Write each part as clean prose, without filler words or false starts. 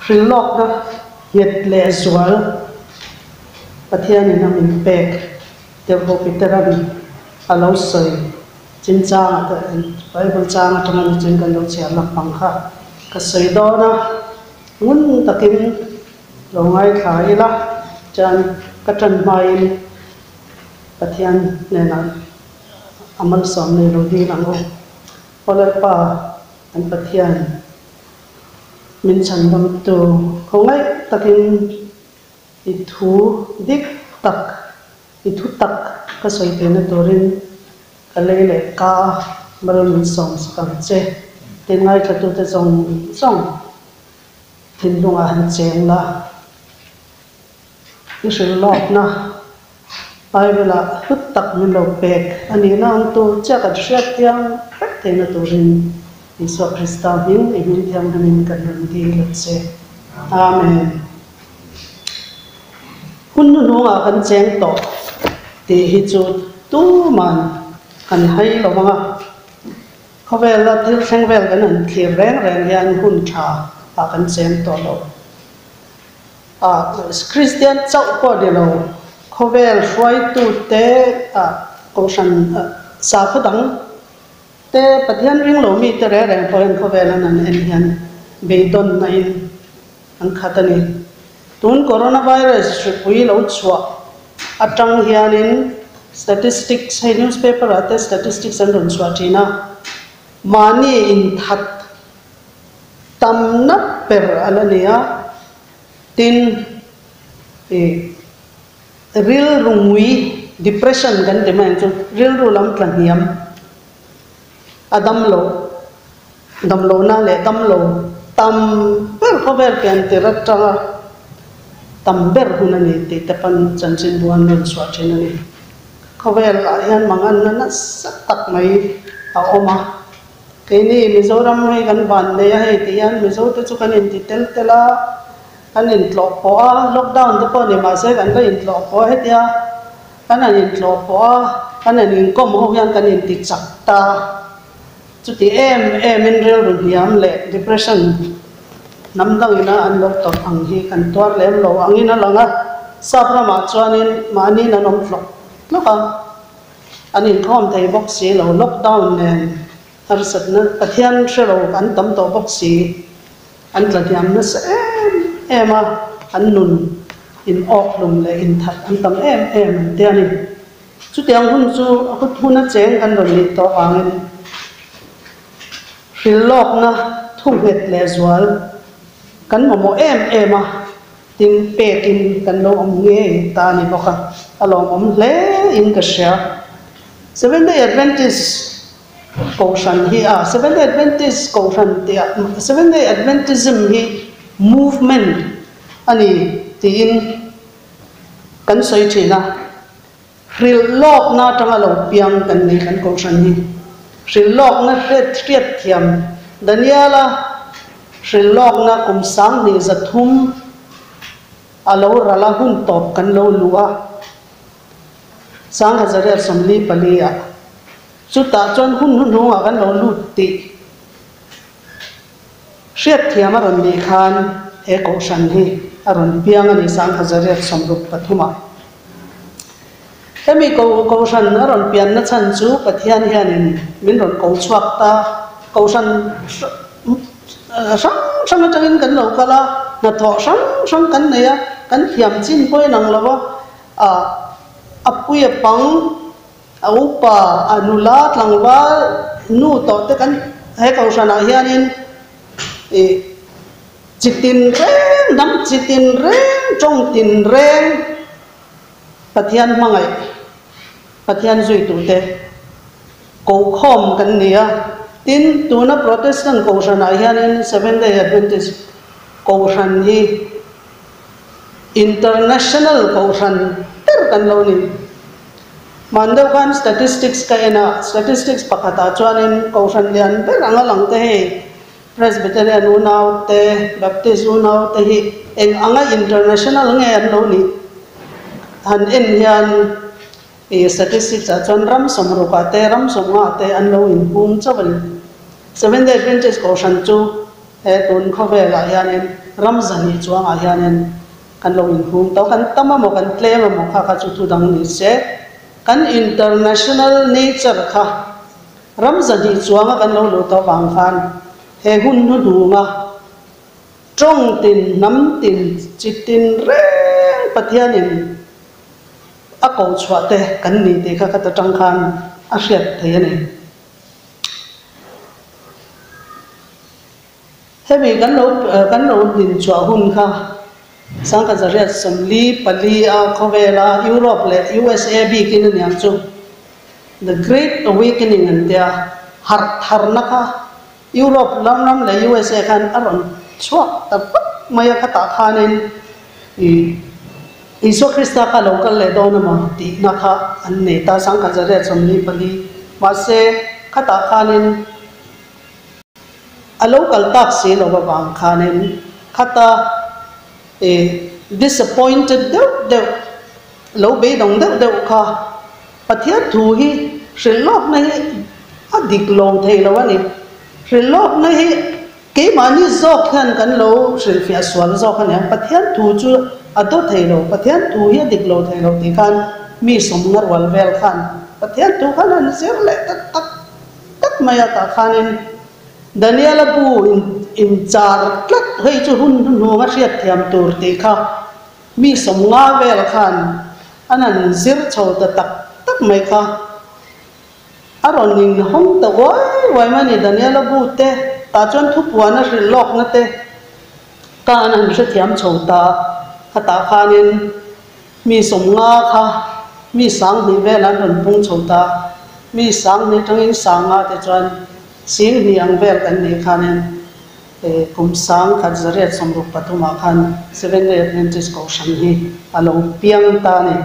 Hrilhlawkna nghet leh zual Pathianin a min pek Tirhkoh Petera'n a lo sawi chinchangah te Bible chang atanga nichin kan lo chhiar lampang kha ka sawi dawn a, ngun takin lo ngaithla ila chuan ka ṭan hmain Pathian hnenah a malsawm nei lo dil ang u. Aw Lalpa kan Pathian. Min chhandamtu khawngaih takin i thu dik tak, i thu tak ka sawi theihna turin ka lei leh ka mal min sawm sak ang che. Tin ngaithlatute zawng zawng thinlungah han cheng la. I hrilh lawkna Bible-ah hlut tak min lo pek a nihna ang tur chiah kan hriat thiang vek theihna turin Isua Krista hming i hming thianghlimin kan rawn dil a che. Amen. Hun hnuhnungah kan cheng tawh tih hi chu tuman kan hai lo vang a. Khawvela thil thleng vel kan han thlir reng reng hian hun tha ah kan cheng tawh lo. A Kristian chauh pawh ni lo, khawvel hruaitute a kohhran sakhaw dang te Pathian ring lo mite reng reng pawh hian khawvel an han en hian beidawnna in an khat a ni. Tun coronavirus hripui lo chhuah atang hianin statistics hei newspaper ah te statistics an rawn chhuah thin a, mahni inthat Tamna ber a la ni a, tin ih rilru ngui, depression kan ti mai ang chu, rilru lam tla hniam a damlo, damlohna leh damlo tam ber khawvel pian tir atanga tam ber hun a ni tih te pawn chanchinbu an rawn chhuah thin a ni. Khawvel ah hian manganna nasa tak mai a awm a. Keini Mizoram hei kan van nei a hei ti hian Mizo te chu kan inti tel tel a, kan intlawh pawh a, lockdown te pawh ni mahse kan la intlawh pawh a hetia kan han intlawh pawh a, kan han inkawm ho hian kan inti chak ta. Chuti em em in rilru hniam leh depression hnam dangina an lo tawrh ang hi kan tuar lem lo angin a lang a, sap ramah chuanin mahniin an awm tlawk tlawk a. An inkhawm thei bawk si lo, lockdown nen harsatna Pathian hre lo an tam tawh bawk si, an tlahniam nasa em em a, an nun in awkhlum leh inthat an tam em em an ti a ni. Chutiang hun chu huna cheng kan rawn nih tawh vangin hrilhlawkna thu nghet leh zual kan mamawh em em a. Tin, pekin kan lo awm ngei ta a ni bawk a, a lawmawm hle in ka hria. Seventh Day Adventist Kohhran hi a, Seventh Day Adventist Kohhran tih ah, Seventh Day Adventism hi movement a ni tiin kan sawi thin a. Hrilh lawkna atanga lo piang kan nei kan Kohhran hi. Hrilh lawkna hriat thiam Daniela hrilh lawkna kum 2300 a lo ral a hun tawp kan lo luh a, 1944 ah. Chutah chuan hun hnuhnungah kan lo lut tih hriat thiam a rawn nih khan he Kohhran hi a rawn piang a ni 1963 ah. Hemi ko Kohhran a rawn pianna chhan chu Pathian hianin min rawn ko chhuak ta. Kohhran hrang hrang atangin kan lo kal a, hnathawh hrang hrang kan nei a, kan thiam chin pawh in ang lo a, a pui a pang, a upa, a nula, tlangval, nu tawh te kan he Kohhranah hianin ih chi tinreng, hnam chi tinreng, tawng tinreng, Pathian hmangaih, Pathian zuitute kokhawm kan ni a. Tin, tuna Protestant Kohhranah hianin Seventh Day Adventist Kohhran hi International Kohhran ber kan lo ni. Hman deuh khan statistics ka en a, statistics pakhatah chuanin Kohhran lian ber anga lang te hei Presbyterian unau te, Baptist unau te hi eng anga international nge an lo nih han en hian ih statistics ah chuan ram sawmruk ah te, ram sawmnga te an lo inhung chauh a ni. Seventh Day Adventist Kohhran chu he tun khawvelah hianin ram 200 chuangah hianin kan lo inhung tawh. Kan tam a maw kan tlem a maw kha kha chu thu dang ni se. Kan international nature kha ram 200 chuanga kan lo luh tawh vang khan he hun hnuhnunga tawng tin hnam tin chi tin reng Pathianin a ko chhuah te kan ni tih kha ka ta tang khan a hriat thei a ni. Hemi kan lo kan lo din chhuah hun kha 1944 a khawvela Europe leh USA bikin a niang chu The Great Awakening an tia harh tharna kha Europe lam ram leh USA khan a rawn chhuak ta vak mai a khatah khanin ih Isua Krista kha lo kal leh dawn emaw tihna kha an nei ta 1944 mahse khatah khanin a lo kal tak si lo avang khanin khata ih disappointed deuh deuh lo beidawng deuh deuh kha Pathian thu hi hrilh lawkna hi a dik lo thei lo a ni. Hrilh lawkna hi keimahni zawk hian kan lo hrilhfiah sual zawk a ni ang. Pathian thu chu a daw thei lo, Pathian thu hi a dik lo thei lo tih khan mi sawmna rual vel khan Pathian thu khan an zir leh ta tak tak mai a tah khanin Daniela bu inchar tlat hei chu hun hnuhnung a hriatthiam tur tih kha Mi 50 vel khan an han zir chho ta tak tak mai kha. A rawn inhawng ta uai uai mai a ni Daniela bu te, tah chuan thupuan a hrilh lawkna te ka an han hrethiam chho ta. Khatah khanin mi 50 kha mi 2000 vel an rawn pung chho ta. Mi 2000 atangin 50 te chuan 2000 ang vel kan nih khanin Kum 1963 ah khan Seventh Day Adventist Kohhran hi a lo piang ta a ni.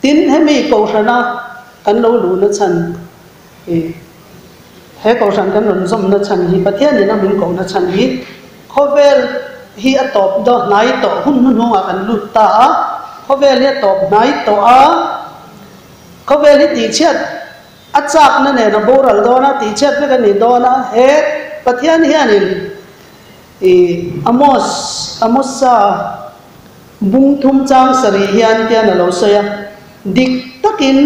Tin, hemi Kohhrana kan lo luhna chhan i he Kohhran kan rawn zawmna chhan hi Pathianin a min kohna chhan hi khawvel hi a tawp daw hnai tawh hun hnuhnungah kan lut ta a, khawvel hi a tawp hnai tawh a, khawvel hi tihchhiat A chakna nen a boral dawn a, tihchhiat vek a ni dawn a. He Pathian hianin i Amos, Amosa bung thum chang sarih hian tian a lo sawi a, Dik takin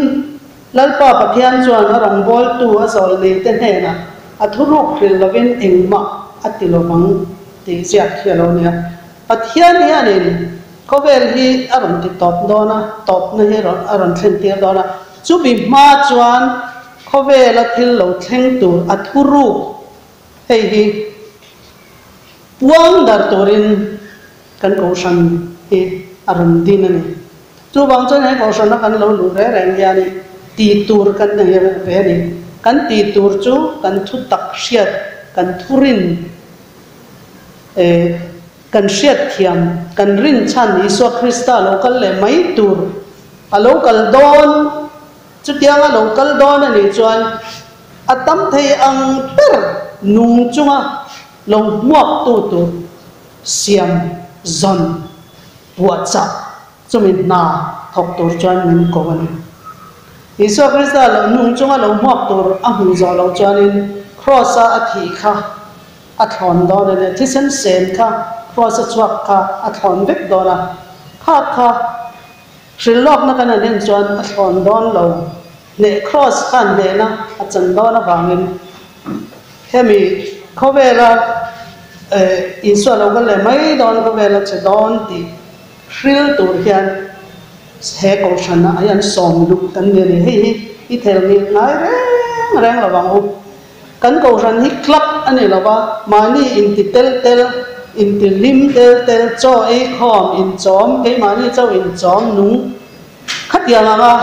Lalpa Pathian chuan a rawngbawltu a zawlnei te hnenah a thuruk hrilh lovin engmah a ti lovang tih ziak hi a lo ni a. Pathian hianin khawvel hi a rawn ti tawp dawn a, tawpna hi a rawn thlen tir dawn a. Chumi hma chuan khawvela thil lo thleng tur a thuruk hei hi puang dar turin kan kohhran hi a rawn din a ni. Chuvang chuan he kohhrana kan lo luh reng reng hianin tih tur kan nei ve a ni. Kan tih tur chu kan thu tak hriat, kan thurin eh Kan hriatthiam, kan rinchhan Isua Krista lo kal leh mai tur a lo kal dawn, chutianga lo kal dawn a nih chuan a tam thei ang ber nung chunga lo hmuaktu tur siam zawn puahchah chumi hna thawk tur chuan min ko a ni. Isua Krista lo nung chunga lo hmuak tur a hmuh zawh loh chuanin Kraws-a a thih kha A thlawn dawn a nia, thisen sen kha cross a chhuak kha a thlawn vek dawn a, kha kha hrilh lawkna kan han en chuan a thlawn dawn lo, hneh cross khan hnehna a chan dawn avangin hemi khawvela Isua lo kal leh mai dawn khawvela che dawn tih hril tur hian he kohhran ah hian sawm luk kan ni a ni, hei hi i thelngilh ngai reng reng lovang u. Kan kohhran hi club a ni lo va, mahni inti tel tel, inti hlim tel tel, chaw ei khawm, inchawm, keimahni chauh inchawm nung khatiang anga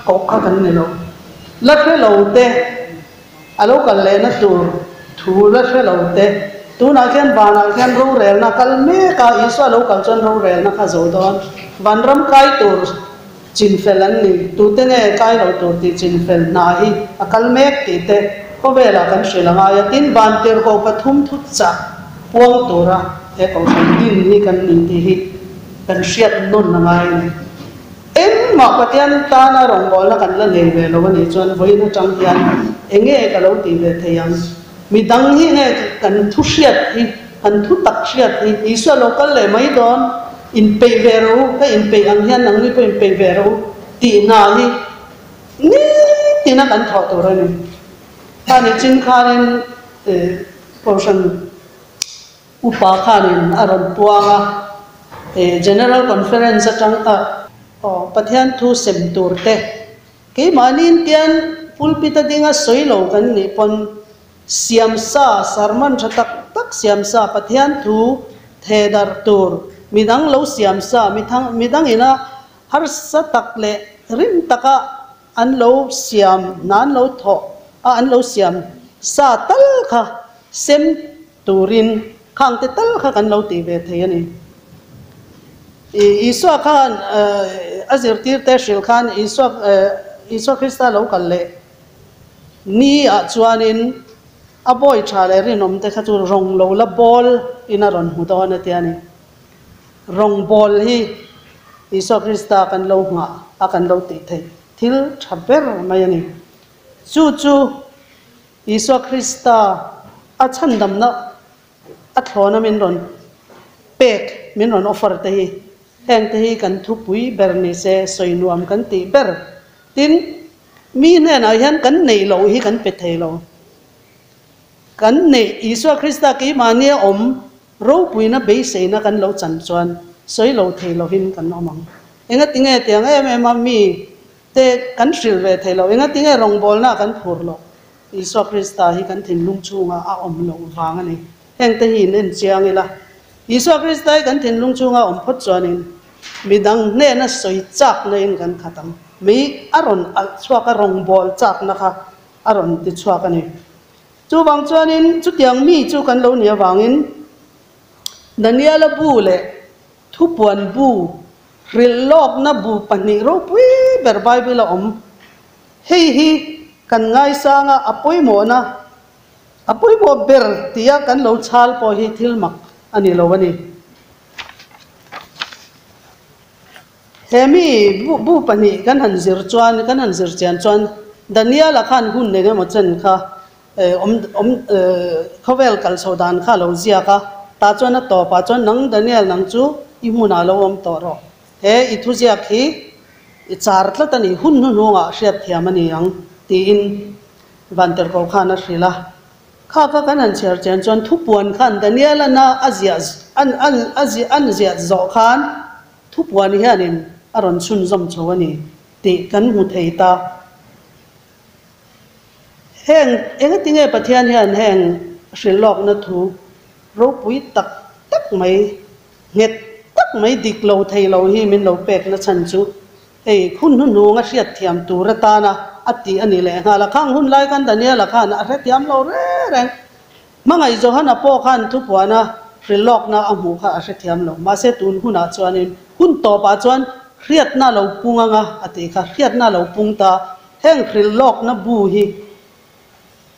koh kha kan ni lo. La hre lo te, a lo kal lehna tur thu la hre lo te, tunah khian vanah khian rorelna kal mek a, Isua lo kal chuan rorelna kha zo dawn, vanram kai tur, Chinfel an ni. Tute nge kai lo tur tih chinfel hna hi a kal mek tih te khawvelah kan hrilh a ngai a. Tin, vantirhkoh pathum thu chah puang tura he kohhran din hi kan ni tih hi kan hriat nawn a ngai a ni. Engmah Pathian tana rawngbawlna kan la nei ve lo a nih chuan vawiin atang hian enge ka lo tih ve thei ang? Midang hi nge kan thu hriat hi? Kan thu tak hriat hi Isua lo kal leh mai dawn, inpeih ve rawh u, ka inpeih ang hian nangni pawh inpeih ve rawh u tih hna hi nitin a kan thawh tur a ni. Khani chin khanin Kohhran upa khanin a rawn puang a, General Conference atang a Pathian thu sem tur te keimahni tian pulpit a dinga sawi lo kan nih pawn Siamsa, sermon tha tak tak siamsa, Pathian thu theh darh tur, midang lo siamsa, midang ina harsa tak leh rim taka an lo siam hna an lo thawh a an lo siam sa tal kha sem turin khang te tal kha kan lo tih ve thei a ni. Isua khan a zirtirte hrilh khan Isua Isua Krista lo kal leh Ni ah chuanin a bawi tha leh rinawm te kha chu rawng lo la bawl in a rawn hmu dawn a tia ni. Rawng bawl hi Isua Krista kan lo nghah a kan lo tih theih thil tha ber mai a ni. Chu chu Isua Krista a chhandamna a thlawna min rawn pek, min rawn offer te hi heng te hi kan thupui ber ni se sawi nuam kan tih ber. Tin, Mi hnenah hian kan neih loh hi kan pe thei lo. Kan neih Isua Krista keimahnia awm ropuina beiseina kan lo chan chuan sawi lo thei lovin kan awm ang. Engatinge tiang em em a mi te kan hrilh ve thei lo, engatinge rawngbawlna kan phur loh Isua Krista hi kan thinlung chhungah a awm loh vang a ni. Hengte hi in en chiang ila, Isua Krista hi kan thinlung chhunga awm phawt chuanin midang hnena sawi chakna in kan khat ang. Mei a rawn alh chhuak a, rawngbâwl chakna kha a rawn ti chhuak a ni. Chuvang chuanin chutiang mi chu kan lo nih avangin Daniela bu leh Thupuan bu, hrilhlawkna bu pahnih ropui ber Bible a awm. Hei hi kan ngaisang a, a pawimawhna A pawimawh ber tia kan lo chhal pawh hi thil mak a ni lo a ni. He mi bu pahnih kan han zir chuan, kan han zir chian chuan Daniel-a khan hun eng emaw chen kha awm awm khawvel kal chho dan kha a lo ziak a, tah chuan a tawpah chuan nang Daniel nang chu i hmunah lo awm tawh rawh. He i thuziak hi i char tlat a ni, hun hnuhnungah hriatthiam a ni ang tiin Vanterko khan a hrilh a, Kha kha kan han chhiar chian chuan thupuan khan Daniel-an a ziah an an a ziah an ziah zawh khan thupuan hianin a rawn chhunzawm chho a ni tih kan hmu thei ta. Heng engatinge Pathian hian heng hrilhlawkna thu ropui tak tak mai nghet tak mai dik lo thei lo hi min lo pek na chhan chu Hei, hun hnuhnung a hriatthiam tur atana a tih a ni leh nghal a. Khang hun lai khan Daniela khan a hrethiam lo reng reng. Hmangaih Johana pawh khan thupuana hrilhlawkna a hmuh kha a hrethiam lo. Mahse tun hunah chuanin hun tawpah chuan hriatna lo pung anga a tih kha hriatna lo pung ta. Heng hrilhlawkna bu hi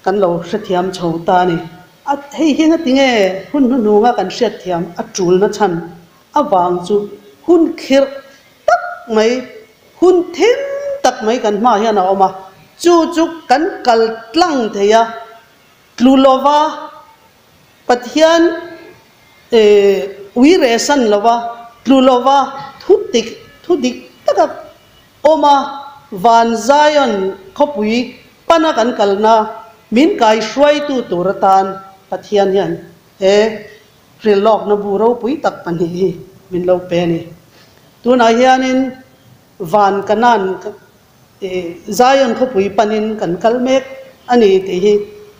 kan lo hrethiam chho ta a ni. A, hei hi ngatinge hun hnuhnunga kan hriatthiam a tulna chhan avang chu hun khirh tak mai, hun thim tak mai kan hmaah hian a awm a, chu chu kan kal tlang thei a, tlu lova Pathian ui rehsan lova, tlu lova thu dik thu dik taka awm a, van Zion khawpui pana kan kalna min kaihruaitu tur atan Pathian hian he Hrilhlawkna bu ropui tak pahnih hi min lo pe a ni. Tunah hianin van Kanan Zion khawpui panin kan kal mek a ni tih hi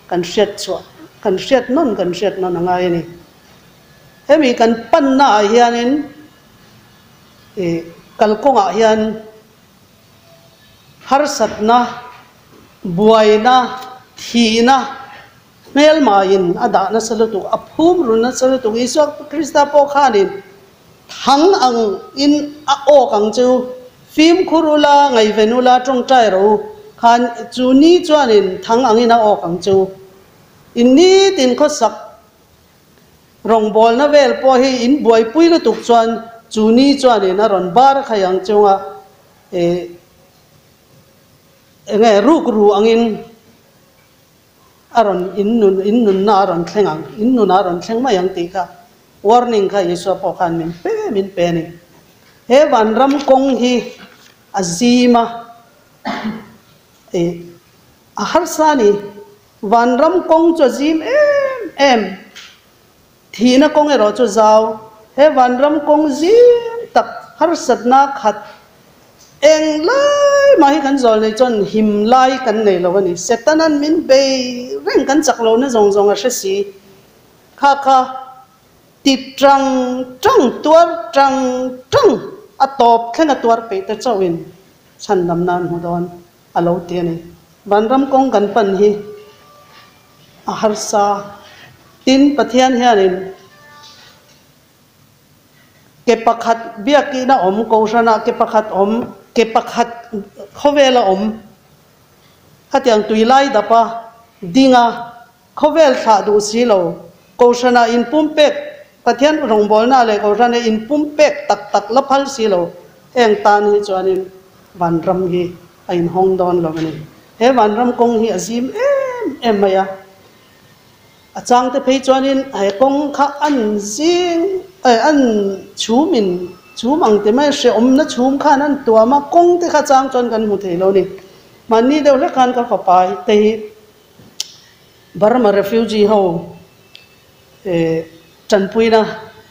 kan hriat chhuah, kan hriat nawn kan hriat nawn a ngai a ni. Hemi kan panna ah hianin kalkawngah hian harsatna, buaina, thihna, Hmelmaiin a dah nasa lutuk, a phum run nasa lutuk. Isua Krista pawh khanin thang ang in a awk ang chu, Fimkhur ula, ngaihven ula, tawngtai rawh u khan chu ni chuanin thang angin a awk ang chu. In nitin khawsak rawngbawlna vel pawh hi in buaipui lutuk chuan chu ni chuanin a rawn bar khai ang chunga eng nge rukru angin. A rawn in nun in nunna a rawn thleng ang, in nunah a rawn thleng mai ang tih kha warning kha Isua pawh khan min pe min pe a ni. He vanram kawng hi a zim a, ih a harsa a ni. Vanram kawng chu a zim em em, thihna kawng erawh chu zau. He vanram kawng zim tak harsatna khat Eng lai mah hi kan zawl nei chuan him lai kan nei lo a ni. Setanan min bei reng kan chak lohna zawng zawng a hre si. Kha kha ti tang tang tuar tang tang a tawp thleng a tuar peih te chauhin chhan lam nan hmu dawn a lo ti a ni. Vanram kawng kan pan hi a harsa. Tin, Pathian hianin. Ke pakhat biakina awm, Kohhranah ke pakhat awm, ke pakhat khawvela awm. Khatiang tui lai dapa dinga khawvel thlah duh si lo. Kohhranah inpumpek, Pathian rawngbawlna leh Kohhrana inpumpek tak tak la phal si lo. Heng tan hi chuanin vanram hi a inhawng dawn lo a ni. He vanram kawng hi a zim em em mai a. A changte phei chuanin he kawng kha an zing eh an chhumin chhum ang ti mai hrehawmna chhum khan an tuam a, kawng te kha chang chuan kan hmu thei lo a ni. Mahni deuh hlek khan ka fapa te hi Burma refugee ho eh tanpuina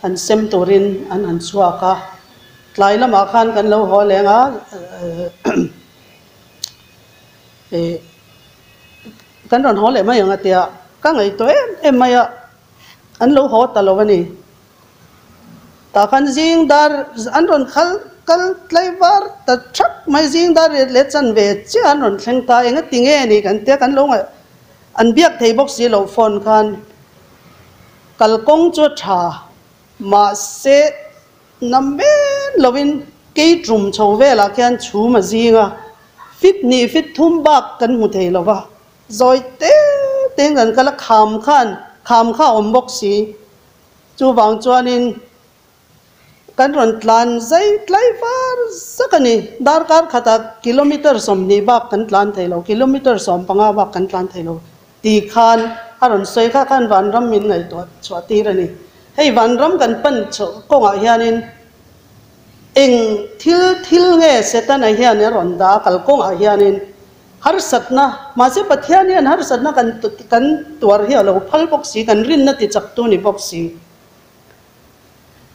an sem turin an han chhuak a, tlai lamah khan kan lo haw leng a eh. Kan rawn haw leh mai ang a tia, ka ngaihtuah em em mai a, an lo haw ta lo a ni. Tah khan zing dar an rawn khal kal tlai var ta thap mai, zing dar riat leh chan ve chiah an rawn thleng ta, enga ti nge ni kan tia kan lo ngaih an biak thei bawk si lo phone khan kalkawng chu a tha mahse Nam men lovin kei tum chho velah khian chhum a zing a, fit hnih fit thum bak kan hmu thei lo va, zawi te tein kan kal a, kham khan kham kha a awm bawk si. Chuvang chuanin kan rawn tlan zai tlai var zak a ni, darkar khatah kilometer 20 bak kan tlan thei lo, kilometer 15 bak kan tlan thei lo. Ti khan a rawn sawi kha khan vanram min ngaihtuah chhuah tir a ni. Hei vanram kan pan chhoh kawngah hianin eng thil thil nge Setana hian a rawn dah a kal kawngah hianin harsatna, mahse Pathian hian harsatna kan kan tuar hi a lo phal bawk si, kan rinna ti chaktu ni bawk si.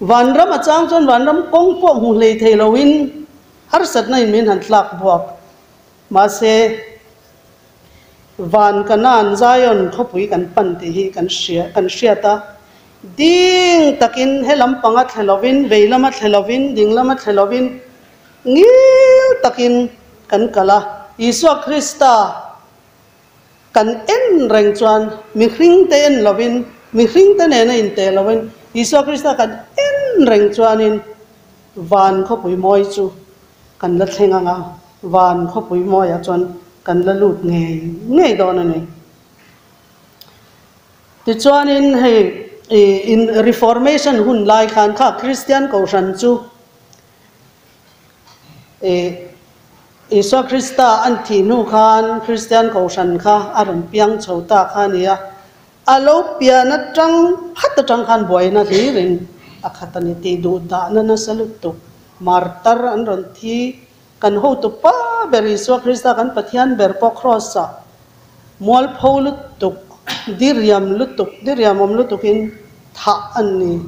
Vanram a chang chuan vanram kawng pawh hmu hlei thei loin harsatna in min han tlak buak. Mahse. Van Kanan Zion khawpui kan pan tih hi kan hria kan hriat a, ding takin he lampanga thle lovin, vei lama thle lovin, ding lama thle lovin ngil takin kan kal a. Isua Krista kan en reng chuan mihringte en lovin, mihringte nena inteh lovin Isua Krista kan en reng chuanin van khawpui mawi chu Kan la thleng ang a, van khawpui mawiah chuan kan la lut ngei ngei dawn a ni. Tichuanin hei in Reformation hun lai khan kha Kristian Kohhran chu ih Isua Krista an thih hnu khan Kristian Kohhran kha a rawn piang chho ta kha a ni a, a lo pian atang phat atang khan buaina hlirin a khat a ni tih duh dahna nasa lutuk. Martar an rawn thi. Kan hotu pa ber Isua Krista kan Pathian ber pawh Kraws-ah mualpho lutuk, diriam lutuk, diriamawm lutukin thah an ni.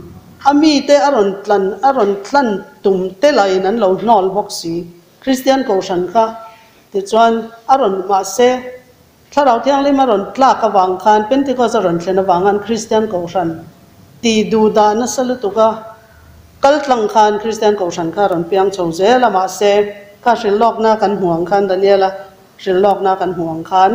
A mite a rawn tlan, a rawn tlan tum te lahin an lo hnawl bawk si. Kristian Kohhran kha tichuan a rawn mahse Thlarau Thianghlim a rawn tlak avang khan Pentecost a rawn thlen avang khan Kristian Kohhran tih duh dah nasa lutuk a kal tlang khan Kristian Kohhran kha a rawn piang chho zel a, mahse kha hrilhlawkna kan hmuh ang khan Daniela hrilhlawkna kan hmuh ang khan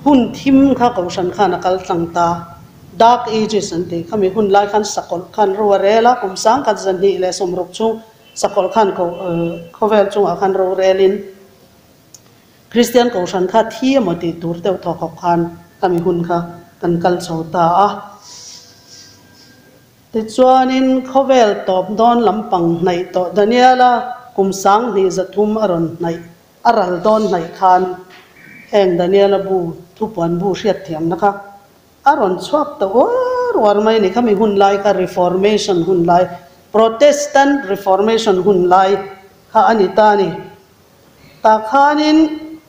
hun thim kha Kohhran khan a kal tlang ta, Dark Ages an tih khami hun lai khan sakawlh khan ro a rel a, kum 1160 chhung sakawlh khan khawvel chungah khan ro relin Kristian Kohhran kha thi emaw tih tur deuh thaw khawp khan khami hun kha kan kal chho ta a. Tichuanin khawvel tawp dawn lampang hnaih tawh Daniela kum 2300 a rawn hnaih, a ral dawn hnaih khan Heng Daniela bu thupuan bu hriatthiamna kha a rawn chhuak ta uar uar mai a ni. Khami hun lai kha Reformation hun lai, Protestant Reformation hun lai kha a ni ta a ni. Tah khanin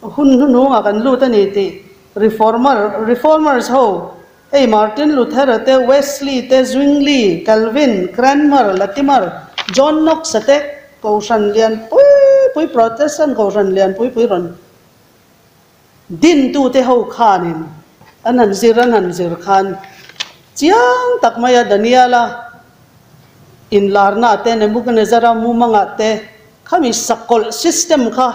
hun hnuhnungah kan lut a ni tih Reformer, Reformers ho, hei Martin Luther-a te, Wesley te, Zwingli, Calvin, Cranmer, Latimer, John Knox-a te Kohhran lian pui pui, Protestant Kohhran lian pui pui rawn dintute ho khanin an han zir an han zir khan chiang tak maia Daniela inlarna te, Nebuchadnezzar-a mumangah te khami sakawlh system kha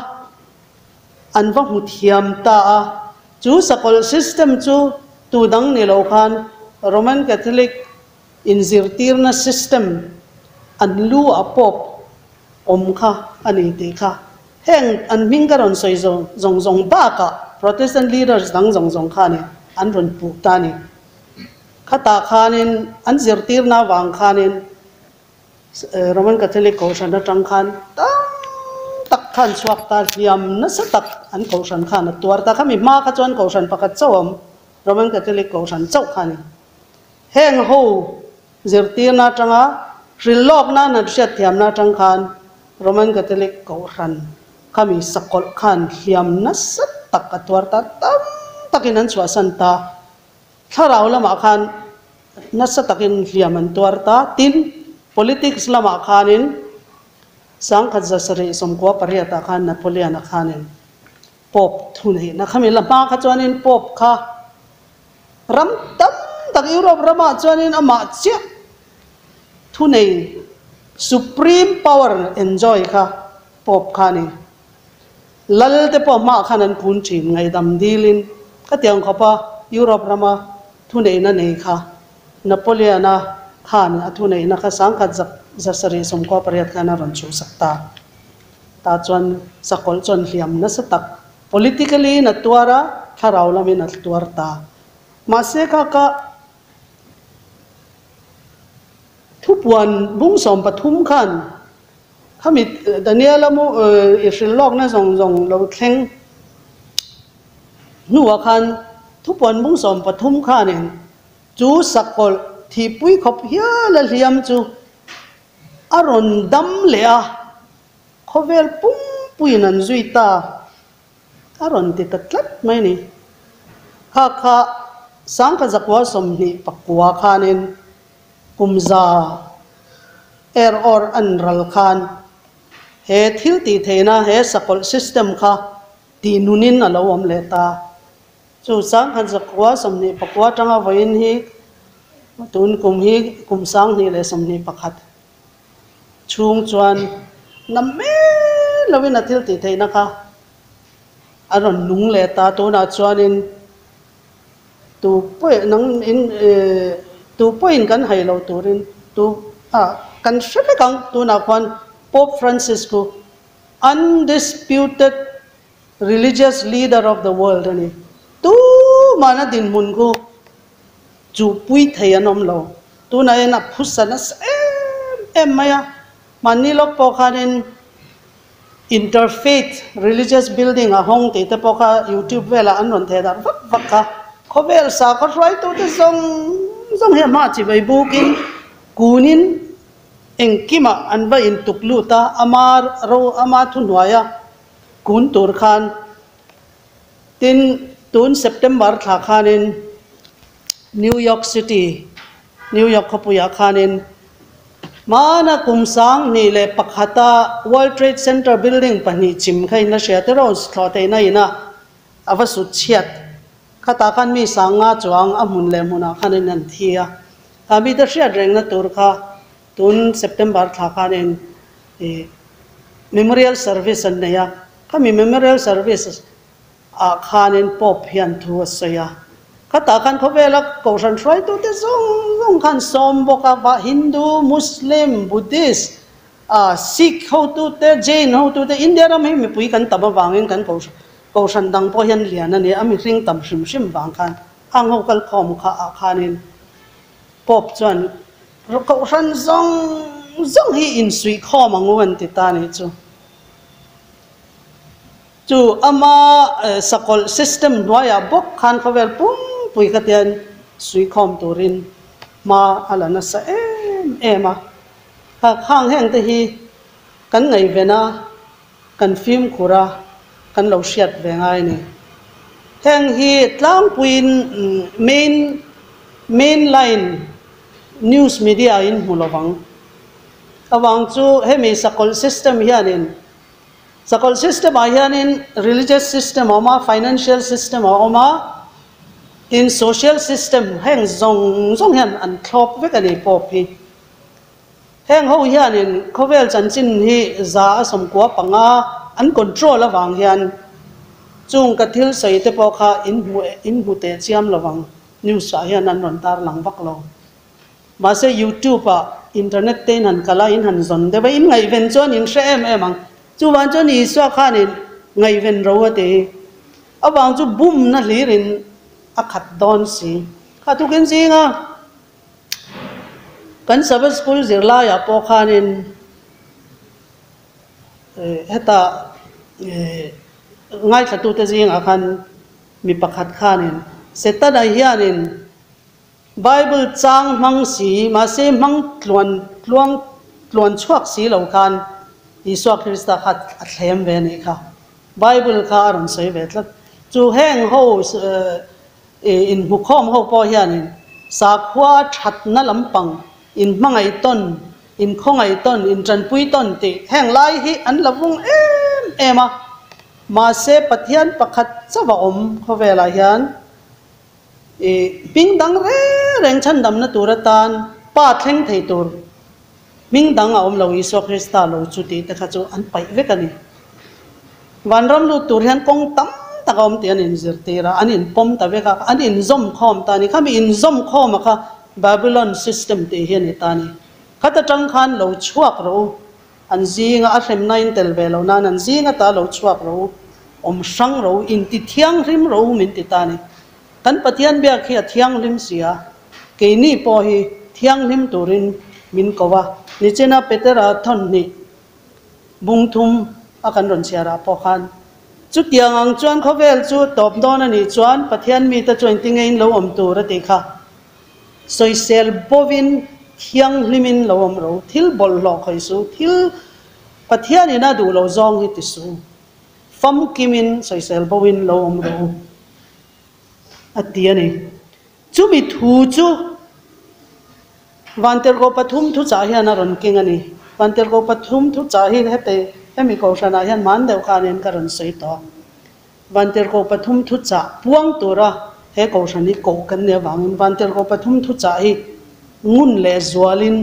an va hmu thiam ta a. Chu sakawlh system chu tu dang ni lo khan Roman Catholic inzirtirna system an lu a pawp awm kha a ni tih kha. Heng an hming ka rawn sawi zawng zawng bakah Protestant leaders dang zawng zawng khanin an rawn puh ta a ni. Khatah khanin an zirtirna avang khanin Roman Catholic Kohhran atang khan tam tak khan chhuak ta, hliam nasa tak an Kohhran khan a tuar ta. Khami hma kha chuan Kohhran pakhat chauh a awm, Roman Catholic Kohhran chauh kha a ni. Heng ho zirtirna atanga hrilhlawkna an hriatthiamna atang khan Roman Catholic Kohhran khami sakawlh khan hliam nasa tak a tuar ta, tam takin an chhuahsan ta. Thlarau lamah khan nasa takin hliam an tuar ta. Tin, politics lamah khanin 1798 ah khan Napoleon-a khanin Pope thuneihna khami la hma kha chuanin Pope kha ram tam tak Europe ramah chuanin amah chiah thunei supreme power enjoy kha Pope kha a ni. Lal te pawh hmaah khan an kun thin, ngaihdam dilin khatiang khawpa Europe rama thuneihna nei kha Napoleon-a khan a thuneihna kha 1798 khan a rawn chhuhsak ta. Tah chuan sakawlh chuan hliam nasa tak politically in a tuar a, thlarau lamin a tuar ta. Mahse kha ka thupuan bung 13 khan Khami Daniela mu i hrilh lawkna zawng zawng lo thleng hnuah khan thupuan bung 13 khanin chu sakawlh thihpui khawp hial a hliam chu a rawn dam leh a, khawvel pumpuiin an zui ta a rawn ti ta tlat mai a ni. Kha kha 1929 khanin Kum za er awr an ral khan he thil tih theihna, he sakawlh system kha tih nunin a lo awm leh ta. Chu 1929 atanga vawiin hi tun kum hi kum 2021 chhung chuan na mai loin a thil tih theihna kha a rawn nung leh ta. Tunah chuanin Tu pawh nang in tu pawhin kan hai lo turin tu ah kan hre vek ang tunah khuan Pope Francis chu undisputed religious leader of the world a ni. Tumahna dinhmun khu chuhpui thei an awm lo. Tunah hian a phusa nasa em em mai a, mahni lawk pawh khanin Interfaith religious building a hawng tih te pawh kha youtube velah an rawn theh darh vak vak kha. Khawvel sakhaw hruaitute zawng zawng hi a hma chibai bukin kunin engkimah an va intuk lut a, ama ro ama thuhnuaia kun tur khan tin tun September thla khanin New York City New York khawpuiah khanin hmana kum 2001-a World Trade Center building pahnih chim kha in la hria te Rose thlawh theihna ina a va sut chhiat. Khatah khan mi 5000 chuang a hmun leh hmunah khanin an thi a. Kha mite hriat rengna tur kha tun September thla khanin memorial service an nei a. Khami memorial service ah khanin Pope hian thu a sawi a. Khatah khan khawvela Kohhran hruaitute zawng zawng khan sawm bawk a, va Hindu, Muslim, Buddhist, ah Sikh hotute, Jain hotute, India ram hi mipui kan tam avangin kan Kohhran dang pawh hian lian a ni a, mihring tam hrim hrim vang khan hang ho kalkhawm kha ah khanin Pope chuan Kohhran zawng zawng hi insuihkhawm ang u an ti ta a nih chu. Chu ama sakawlh system hnuaiah bawk khan khawvel pumpui kha tian suikhawm turin hma a la nasa em em a. Kha khang heng te hi kan ngaihven a, kan fimkhur a, kan lo hriat ve ngai a ni. Heng hi tlangpuiin main main line news media in hmu lovang. Avang chu hemi sakawlh system hianin Sakawlh system ah hianin religious system a awm a, financial system a awm a, tin social system heng zawng zawng hian an thlawp vek a ni Pope hi. Heng ho hianin khawvel chanchin hi za a 95 an control avang hian chung ka thil sawi te pawh kha in hmu in hmu teh chiam lovang news ah hian an rawn tarlang vak lo. Mahse YouTube ah internet te in han kal a, in han zawn deuh a, in ngaihven chuan in hre em em ang. Chuvang chuan Isua khanin ngaihven ro a ti hi. Avang chu bumna hlirin a khat dawn si. Kha tukin zinga kan Sabbath School zirlaiah pawh khanin heta ngaithlatute zingah khan mi pakhat khanin Setana hianin Bible chang hmang si, mahse hmang tluan tluang tluan chhuak si lo khan Isua Krista kha a thlem ve a nih kha. Bible kha a rawn sawi ve tlat. Chu heng ho inhmukhawm ho pawh hianin sakhua thatna lampang inhmangaih tawn, inkhawngaih tawn, intanpui tawn tih heng lai hi an la vung em em a. Mahse Pathian pakhat chauh a awm khawvelah hian. I hming dang reng reng chhandamna tur atan Pa thleng thei tur hming dang a awm lo Isua Krista lo chu tih te kha chu an paih vek a ni. Vanram lut tur hian kawng tam tak a awm tih an inzirtir a, an inpawm ta vek a, an inzawm khawm ta a ni. Khami inzawm khawma kha Babylon system tih hi a ni ta a ni. Khat atang khan lo chhuak rawh u, An zinga a hremna in tel ve lo nan an zinga ta lo chhuak ro u, awm hrang ro u, inti thianghlim ro u min ti ta a ni. Kan Pathian biak hi a thianghlim si a, keini pawh hi thianghlim turin min ko a. Nichina Petera thawnhnih bung thum a kan rawn chhiar ah pawh khan, Chutiang ang chuan khawvel chu tawp dawn a nih chuan Pathian mite chuan inti ngeiin lo awm tur a tih kha. Sawisel bovin thianghlimin lo awm ro, thil bawlhhlawh khawih su, thil Pathianin a duh lo zawng hi ti su, famkimin sawisel bovin lo awm ro a ti a ni. Chumi thu chu Vantirhkoh pathum thuchah hian a rawn keng a ni. Vantirhkoh pathum thuchah hi heti hemi kohhranah hian hman deuh khanin ka rawn sawi tawh. Vantirhkoh pathum thuchah puang tura he kohhran hi koh kan nih avangin Vantirhkoh pathum thuchah hi ngun leh zualin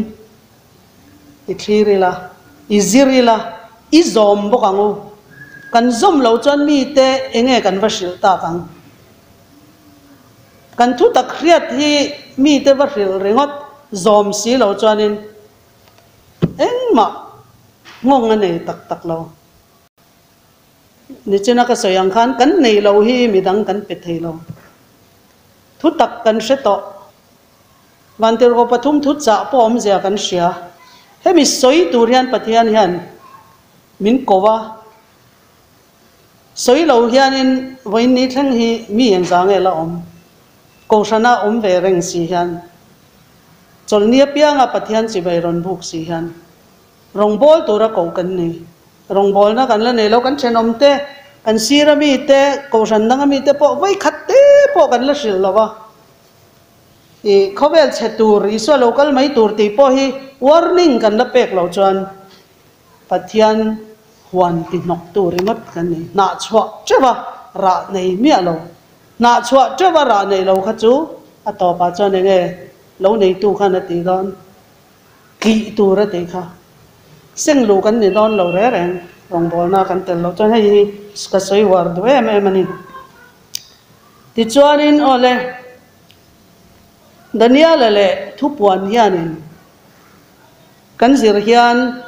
i thlir ila, i zir ila, i zawm bawk ang u. Kan zawm loh chuan mite enge kan va hrilh tak ang? Kan thutak hriat hi mite va hrilh ringawt zawm si lo chuanin engmah nghawng a nei tak tak lo. Nichina ka sawi ang khan kan nei lo hi midang kan pe thei lo. Thu tak kan hre tawh. Vantirhkoh pathum thu chah pawh awmzia kan hria. Hemi sawi tur hian Pathian hian min ko a. Sawi lo hianin vawiin ni thleng hi mi engzah nge la awm? Kohhrana awm ve reng si hian, chawlhni apianga Pathian chibai rawn buk si hian Rawngbâwl tura koh kan ni. Rawngbâwlna kan la nei lo, kan ṭhenawm te, kan sir a mi te, kohhran dang a mi te pawh vawi khat te pawh kan la hrilh lo va. Ih, khawvel chhe tur, Isua lo kal mai tur tih pawh hi warning kan la pek loh chuan Pathian huan ti hnawk tu ringawt kan ni. Hnah chhuah ṭeuh a rah nei miah lo. Hnah chhuah ṭeuh a rah nei lo kha chu a tawpah chuan eng nge lo neitu khan a tih dawn? Tih tur a tih kha. Seng luh kan ni dawn lo reng reng, rawngbawlna kan tel loh chuan hei hi ka sawi uar duh em em a ni. Tichuanin aw le, Daniela leh thupuan hianin kan zir hian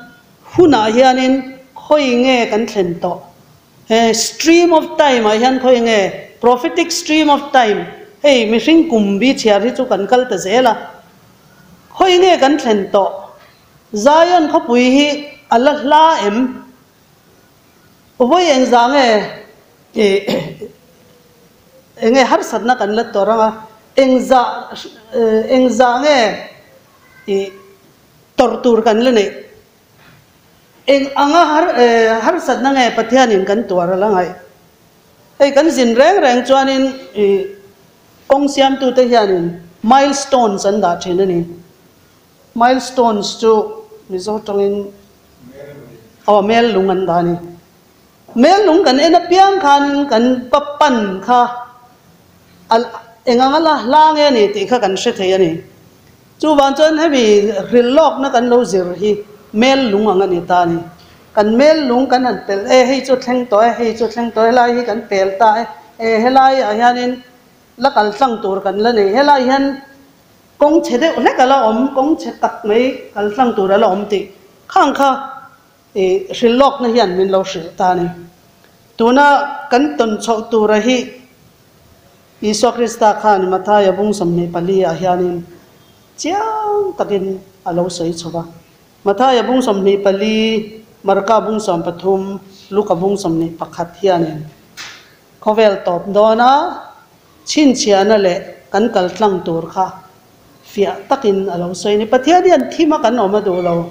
hunah hianin khawi nge kan thlen tawh? He stream of time ah hian khawi nge prophetic stream of time hei mihring kum bi chhiar hi chu kan kal ta zel a. Khawi nge kan thlen tawh? Zion khawpui hi a la hla em? Vawi engzah nge? Eng nge harsatna kan la tawrh anga, engzah engzah nge ih tawrh tur kan la neih? Eng anga harsatna nge Pathianin kan tuar a la ngaih? Hei kan zin reng reng chuanin ih kawng siamtute hianin milestones an dah thin a ni. Milestones chu Mizo tawngin aw mel lung an dah a ni. Mel lung kan en apiang khan kan pa pan kha a eng anga la hla nge a ni tih kha kan hre thei a ni. Chuvang chuan hemi hril lawkna kan lo zir hi mel lung ang a ni ta a ni. Kan mel lung kan han pelh e, hei chu thleng tawh e, hei chu thleng tawh e, helai hi kan pel ta e, e helai ah hianin la kal tlang tur kan la nei, helai hian Kawng chhe deuh hlek a la awm, kawng chhe tak mai kal tlang tur a la awm tih khang kha i hrilh lawkna hian min lo hrilh ta a ni. Tuna kan tawn chhoh tura hi Isua Krista khan Mathaia bung 24 ah hianin chiang takin a lo sawi chho va. Mathaia bung 24, Marka bung 13, Luka bung 21 hianin khawvel tawp dawna Chhinchhiahna leh kan kal tlang tur kha fiah takin a lo sawi a ni. Pathian hian thim a kan awm a duh lo.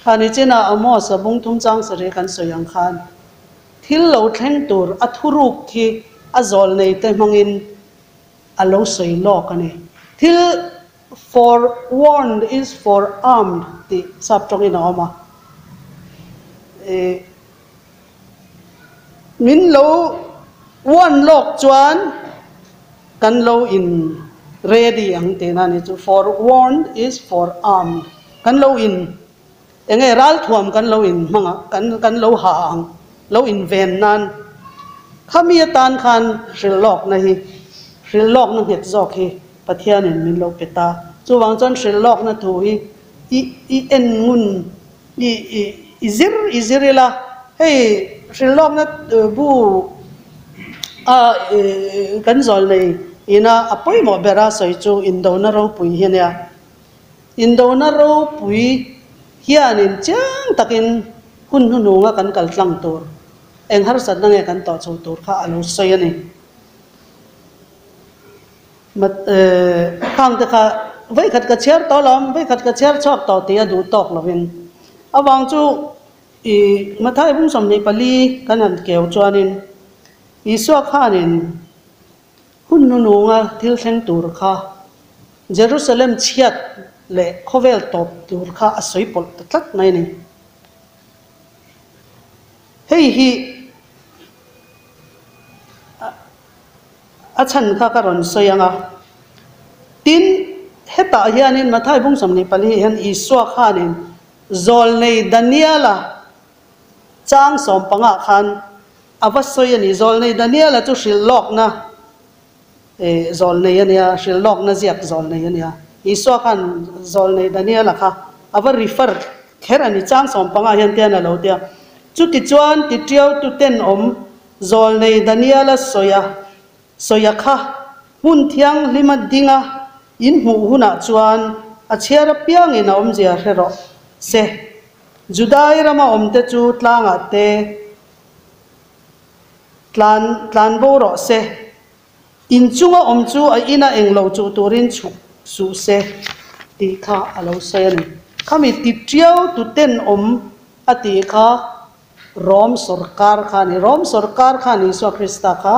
Khani chinah Amos a bung thum chang sarih kan sawi ang khan thil lo thleng tur a thuruk khi a zawl nei te hmangin a lo sawi lawk a ni. Thil forewarned is forearmed tih sap tawngin a awm a. Ih. Min lo uan lawk chuan kan lo in ready ang tihna a ni chu, forewarned is forearmed, kan lo in eng nge ralthuam kan lo in hmang a, kan kan lo ha ang, lo in ven nan khami atan khan hrilh lawkna hi, hrilh lawkna nghet zawk hi Pathianin min lo pe ta. Chuvang chuan hrilh lawkna thu hi i i en ngun I i zir i zir ila, hei hrilhlawkna bu a kan zawl nei ina a pawimawh bera sawi chu indona ropui hi a nia. Indona ropui hianin chiang takin hun hnuhnunga kan kal tlang tur, eng harsatna nge kan tawh chho tur kha a lo sawi a ni. Khang te kha vawikhat ka chhiar tawh lo, vawikhat ka chhiar chhuak tawh tih a duh tawk lovin avang chu i Mathai bung 24 kan han keu chuanin Isua khanin hun hnununga thil thleng tur kha Jerusalem chhiat leh khawvel tawp tur kha a sawi pawlh ta tlat mai a ni. Hei hi A chhan kha ka rawn sawi ang a. Tin, hetah hianin Mathai bung 24 hian Isua khanin Zawlnei Daniela chang sawmpangah khan a va sawi a ni. Zawlnei Daniela chu hrilh lawkna zawlnei a nia, hrilh lawkna ziak zawlnei a nia. Isua khan Zawlnei Daniela kha a va refer kher a ni. Chang sawmpangah hian tian a lo ti a. Chutichuan titiautu tenawm Zawlnei Daniela sawia sawia kha hmun thianghlima dinga in hmuh hunah chuan a chhiar apiangin a awmzia hre rawh se. Judai rama awmte chu tlangah te tlan tlan bo rawh se. In chunga awm chu a ina englo chuh turin chhuk suh se tih kha a lo sawi a ni. Khami ti tiau tu tenawm a tih kha Rom sawrkar kha a ni. Rom sawrkar khan Isua Krista kha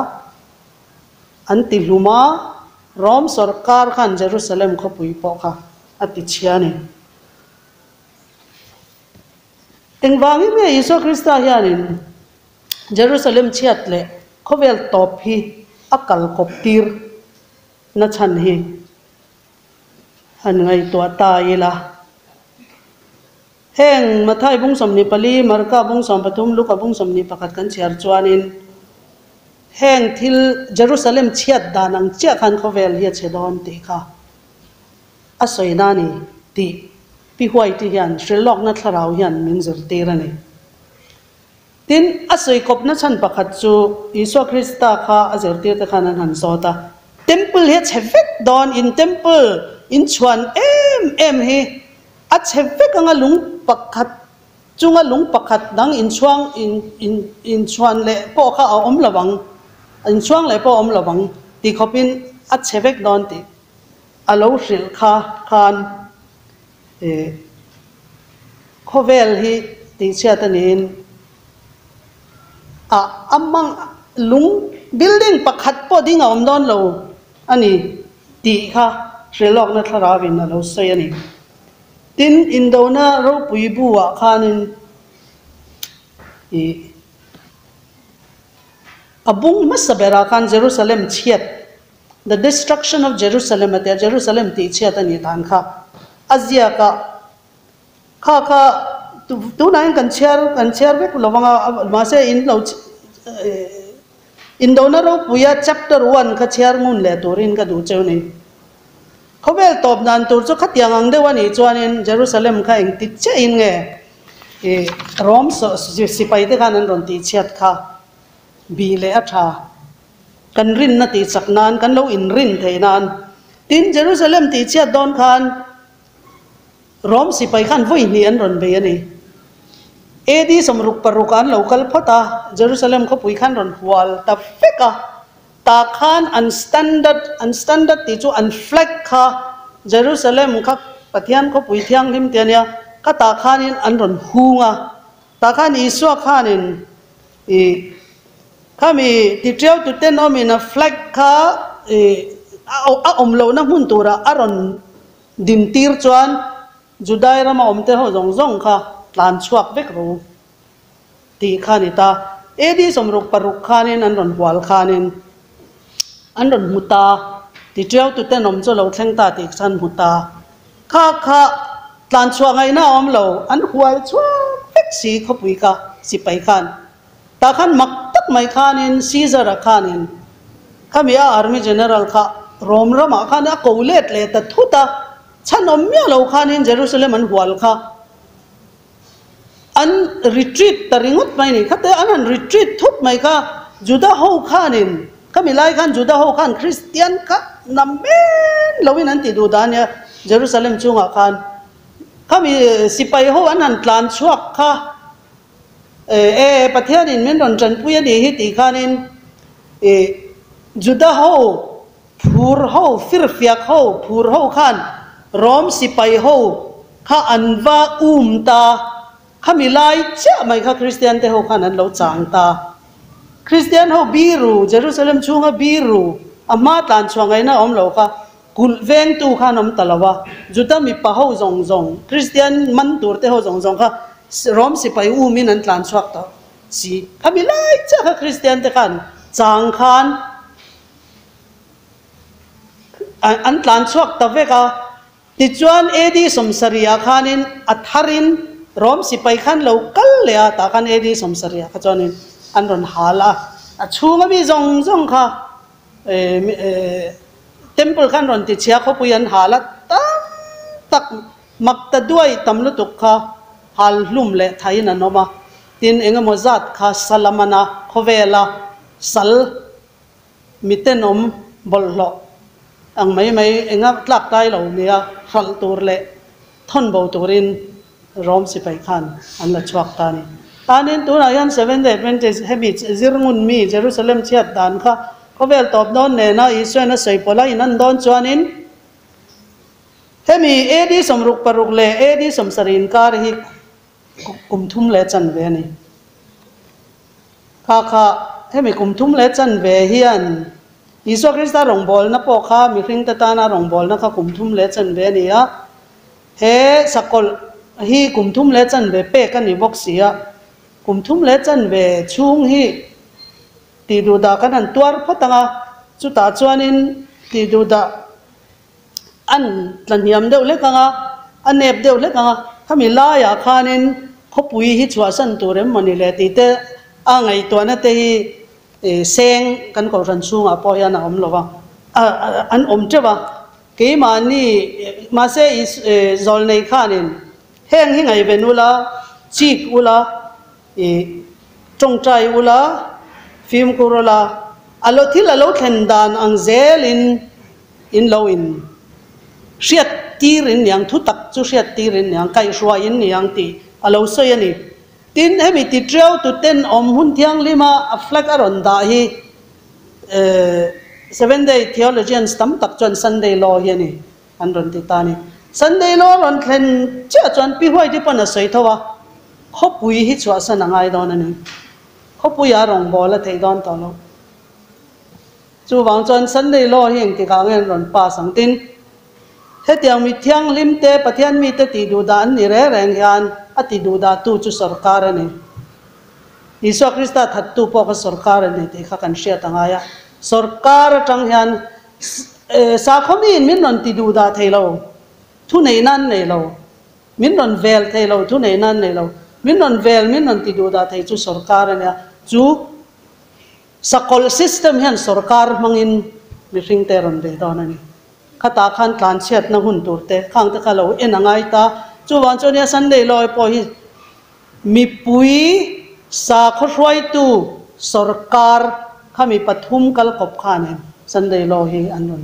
an ti hlum a, Rom sawrkar khan Jerusalem khawpui pawh kha a ti chhia a ni. Engvangin nge Isua Krista hianin Jerusalem chhiat leh khawvel tawp hi a kal kawp tir na chhan hi han ngaihtuah ta ila. Heng Mathai bung 24, Marka bung 13, Luka bung 21 kan chhiar chuanin heng thil Jerusalem chhiat dan ang chiah khan khawvel hi a chhe dawn tih kha a sawi na a ni tih Pi Huaiti hian hrilhlawkna thlarau hian min zirtir a ni. Tin, a sawi kawpna chhan pakhat chu Isua Krista kha a zirtirte khan an han zawt a, Temple hi a chhe vek dawn, in temple in chhuan em em hi a chhe vek anga lung pakhat. Chunga lung pakhat dang inchhuang inchhuan leh pawh kha a awm lo ang, inchhuang leh pawh a awm lo ang ti khawpin a chhe vek dawn tih a lo hrilh kha khan khawvel hi tihchhiat a niin a amang lung building pakhat pawh ding a awm dawn lo a ni tih kha hrilhlawkna thlarauin a lo sawi a ni. Tin, indona ropui bu-ah khanin ih a bung hmasa berah khan Jerusalem chhiat, the destruction of Jerusalem a tia, Jerusalem tih chhiat a nih dan kha a ziak a, kha kha tunah hian kan chhiar kan chhiar vek lo vang a, mahse in lo indona ropuia chapter one kha chhiar ngun leh turin ka duh cheu ni. Khawvel tawp dan tur chu khatiang ang deuh a nih chuanin Jerusalem kha engti chiahin nge i Rom sipai te khan an rawn tihchhiat kha bih leh a tha. Kan rinna tihchak nan, kan lo inrin theih nan. Tin, Jerusalem tihchhiat dawn khan Rom sipai khan vawi hnih an rawn bei a ni. AD 66 ah an lo kal phawt a, Jerusalem khawpui khan rawn hual ta vek a. Tah khan an standard, an standard tih chu an flag kha Jerusalem kha Pathian khawpui thianghlim tih a nia, kha tah khanin an rawn hung a. Tah khan Isua khanin ih khami tiṭiau tuten awmin a flag kha ih a awm lohna hmun turah a rawn dintir chuan Judai rama awmte ho zawng zawng kha tlan chhuak vek ru. Tih kha a ni ta. AD 66 khanin an rawn hual khanin an rawn hmu ta. Tiṭiau tuten awm chu a lo thleng ta tih kha an hmu ta. Kha kha tlan chhuah ngaihna a awm lo, an hual chhuak vek si khawpui kha sipai khan. Tah khan mak tak mai khanin Caesar-a khanin khami a army general kha Rome ramah khan a ko let leh ta thut a, chhan awm miah lo khanin Jerusalem an hual kha. An retreat ta ringawt mai ni. Khate an han retreat thut mai kha Juda ho khanin, khami lai khan Juda ho khan Kristian kha na men loin an ti duh dan nia Jerusalem chungah khan. Khami sipai ho an han tlan chhuak kha e e Pathianin min rawn tanpui a nih hi tih khanin e Juda ho Phur ho, firfiak ho, phur ho khan Rom sipai ho kha an va um ta. Khami lai chiah mai kha Kristian te ho khan an lo chang ta. Kristian ho biru, Jerusalem chhunga biru, a hma tlan chhuah ngaihna awm lo kha kulh vengtu khan awm ta lo a. Juda mipa ho zawng zawng, Kristian man tur te ho zawng zawng kha Rom sipai umin an tlan chhuak ta si. Khami lai chiah kha Kristian te khan chang khan An tlan chhuak ta vek a. Tichuan AD 70 ah khanin a tharin Rom sipai khan lo kal leh a, tah khan AD 70 ah kha chuanin an rawn hal a. A chhunga mi zawng zawng kha temple khan rawn tichhia khawpui an hal a, tam tak mak ta duai tam lutuk kha hal hlum leh thaiin an awm a. Tin, engemaw zat kha Salamana khawvela sal Mitenawm bawlhhlawh ang mai mai enga tlak tai lo nia hralh tur leh thawn bo turin Rom sipai khan an la chhuak ta a ni. Tanin tunah hian Seventh Day Adventist hemi zirngun mi Jerusalem chhiat dan kha khawvel tawp dawn nena Isuain a sawi pawlh a inan dawn chuanin hemi AD 66 leh AD 70 inkar hi kum thum leh chanve a ni. Kha kha, hemi kum thum leh chanve hian Isua Krista rawngbawlna pawh kha mihringte tana rawngbawlna kha kum thum leh chanve a ni a. He sakawlh hi kum thum leh chanve pek a ni bawk si a. Kum thum leh chanve chhung hi tih duhdah kan han tuar phawt ang a, chutah chuanin tih duhdah An tla hniam deuh hlek ang a, a nep deuh hlek ang a, khami laiah khanin khawpui hi chhuahsan tur em mawni le tih te a ngaihtuahna te hi seng kan kohhran chhungah pawh hian a awm lo va, an awm teuh a. Keimahni mahse zawlnei khanin heng hi ngaihven ula, chik ula, tawngtai ula, fimkhur ula, a lo thil a lo thlen dan ang zelin In lo in hriat tir in niang, thu tak chu hriat tir in niang, kaihhruai in niang tih a lo sawi a ni. Tin, hemi ti tiau tu ten awm hun thianghlima a flag a rawn dah hi Seventh Day Theologians tam tak chuan Sunday Law hi a ni an rawn ti ta a ni. Sunday Law a rawn thlen chiah chuan Pi Huaiti pawn a sawi tho a, khawpui hi chhuahsan a ngai dawn a ni. Khawpuiah rawngbâwl a theih dawn tawh lo. Chuvang chuan Sunday Law hi engtikah nge an rawn pass ang? Tin, hetiang mi thianghlim te, Pathian mite tih duhdah an ni reng reng hian a ti duhdahtu chu sawrkar a ni. Isua Krista thattu pawh kha sawrkar a ni tih kha kan hriat a ngai a. Sawrkar atang hian sakhaw miin min rawn ti duhdah thei lo, thuneihna an nei lo, min rawn vel thei lo, thuneihna an nei lo. Min rawn vel, min rawn ti duhdah thei chu sawrkar a nia. Chu Sakawlh system hian sorkar hmangin mihring te rawn ve dawn a ni. Khatah khan tlanchhiatna hun tur te khang te kha lo en a ngai ta. Chuvang chuan nia Sunday law pawh hi mipui sakhaw hruaitu sorkar kha mi pathum kal kawp khanin Sunday law hi an rawn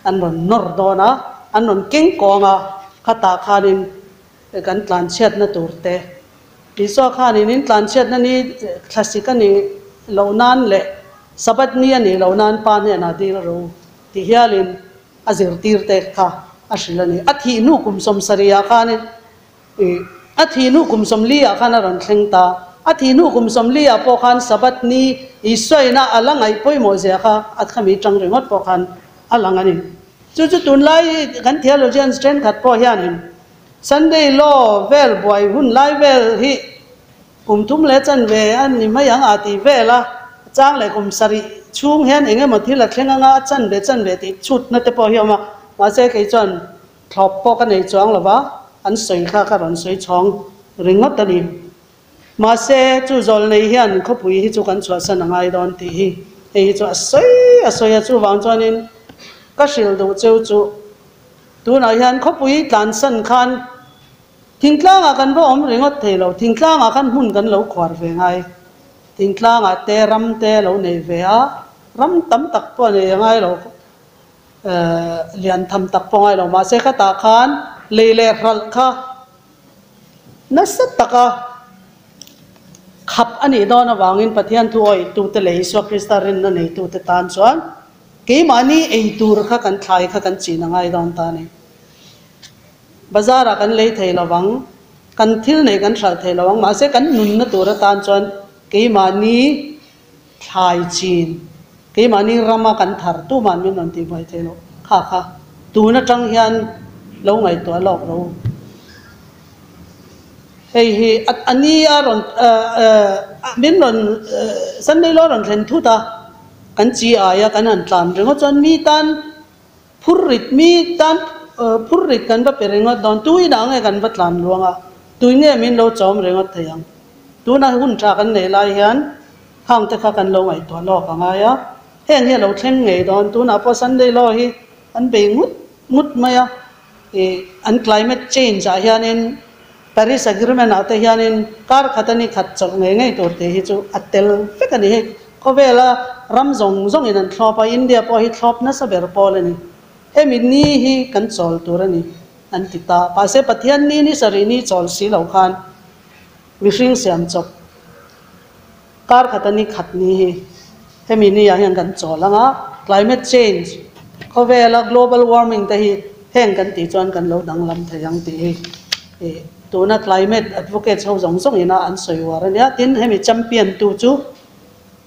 an rawn nawr dawn a, an rawn keng kawng a, khatah khanin kan tlanchhiatna tur te Isua khanin in tlanchhiatna ni thlasik a nih loh nan leh Sabbath ni a nih loh nan Pa hnenah dil ro ti hialin a zirtirte kha a hrilh a ni. A thih hnu kum sawmsarihah khanin ih a thih hnu kum sawmliah khan a rawn thleng ta. A thih hnu kum sawmliah pawh khan Sabbath ni Isuaina a la ngaih pawimawh zia kha a khami tang ringawt pawh khan a lang a ni. Chu chu tunlai kan theologians thenkhat pawh hianin Sunday law vel buai hun lai vel hi kum thum leh chanve a ni mai ang a tih vel a, chang leh kum sarih chhung hian eng emaw thil a thleng anga a chanve chanve tih chhutna te pawh hi a awm a, mahse kei chuan thlawp pawh ka nei chuang lo va, an sawi kha ka rawn sawi chhawng ringawt a ni. Mahse chu zawl nei hian khawpui hi chu kan chhuahsan a ngai dawn tih hi hei hi chu a sawi a sawi a, chuvang chuanin ka hrilh duh cheu chu. Tunah hian khawpui tlansan khan thingtlangah kan va awm ringawt thei lo, thingtlangah khan hmun kan lo khuar ve ngai. Thingtlangah te ram te lo nei ve a, ram tam tak pawh a nei a ngai lo, lian tham tak pawh a ngai lo. Mahse khatah khan lei leh hralh kha nasa taka khap a nih dawn avangin Pathian thu awihtute leh Isua Krista rinna neitute tan chuan Keimahni ei tur kha kan thlai kha kan chin a ngai dawn ta a ni. Bazar ah kan lei thei lo vang, kan thil nei kan hralh thei lo vang, mahse kan nunna tur atan chuan keimahni thlai chin, keimahni rama kan thar tuman min rawn tihbuai thei lo kha kha tun atang hian lo ngaihtuah lawk ro. Hei hi a ni a rawn min rawn Sunday law rawn thlen thut a. Kan chi aia kan han tlan ringawt chuan mi tan phur rit mi tan phur rit kan va pe ringawt dawn tuinah nge kan va tlan luang a tui nge min lo chawm ringawt thei ang tuna hun tha kan nei lai hian khang te kha kan lo ngaihtuah lawk a ngai a heng hi a lo thleng ngei dawn tunah pawh Sunday law hi an bei ngut ngut mai a ih an climate change ah hianin Paris Agreement ah te hianin kar khat a ni khat chawlh ngei ngei tur tih hi chu a tel vek a ni hei. Khawvela ram zawng zawngin an thlawp a, India pawh hi thlawp nasa ber pawl a ni. Hemi ni hi kan chawl tur a ni an ti ta. Mahse Pathian ni ni sarih ni chawl si lo khan mihring siam chawp kar khat a ni khat ni hi hemi ni ah hian kan chawl ang a, climate change khawvela global warming te hi heng kan tih chuan kan lo danglam thei ang tih hi ih tuna climate advocates ho zawng zawng ina an sawi uar a nia. Tin, hemi champion tu chu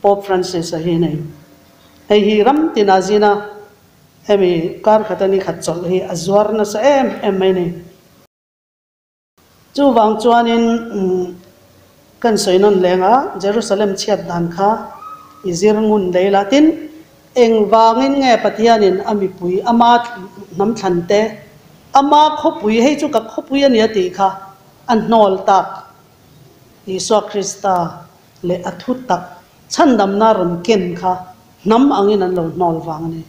Pope Francis a hi a nei. Hei hi ram tina zina hemi kar khat a ni khat chawlh hi a zuar nasa em em mai a ni. Chuvang chuanin kan sawi nawn leng a, Jerusalem chhiat dan kha i zir ngun lei la. Tin, engvangin nge Pathianin a mipui, ama hnam thlan te, ama khawpui, hei chu ka khawpui a nia tih kha a hnawl tak Isua Krista leh a thu tak chhandamna rawn ken kha hnam angin an lo hnawl vang a ni.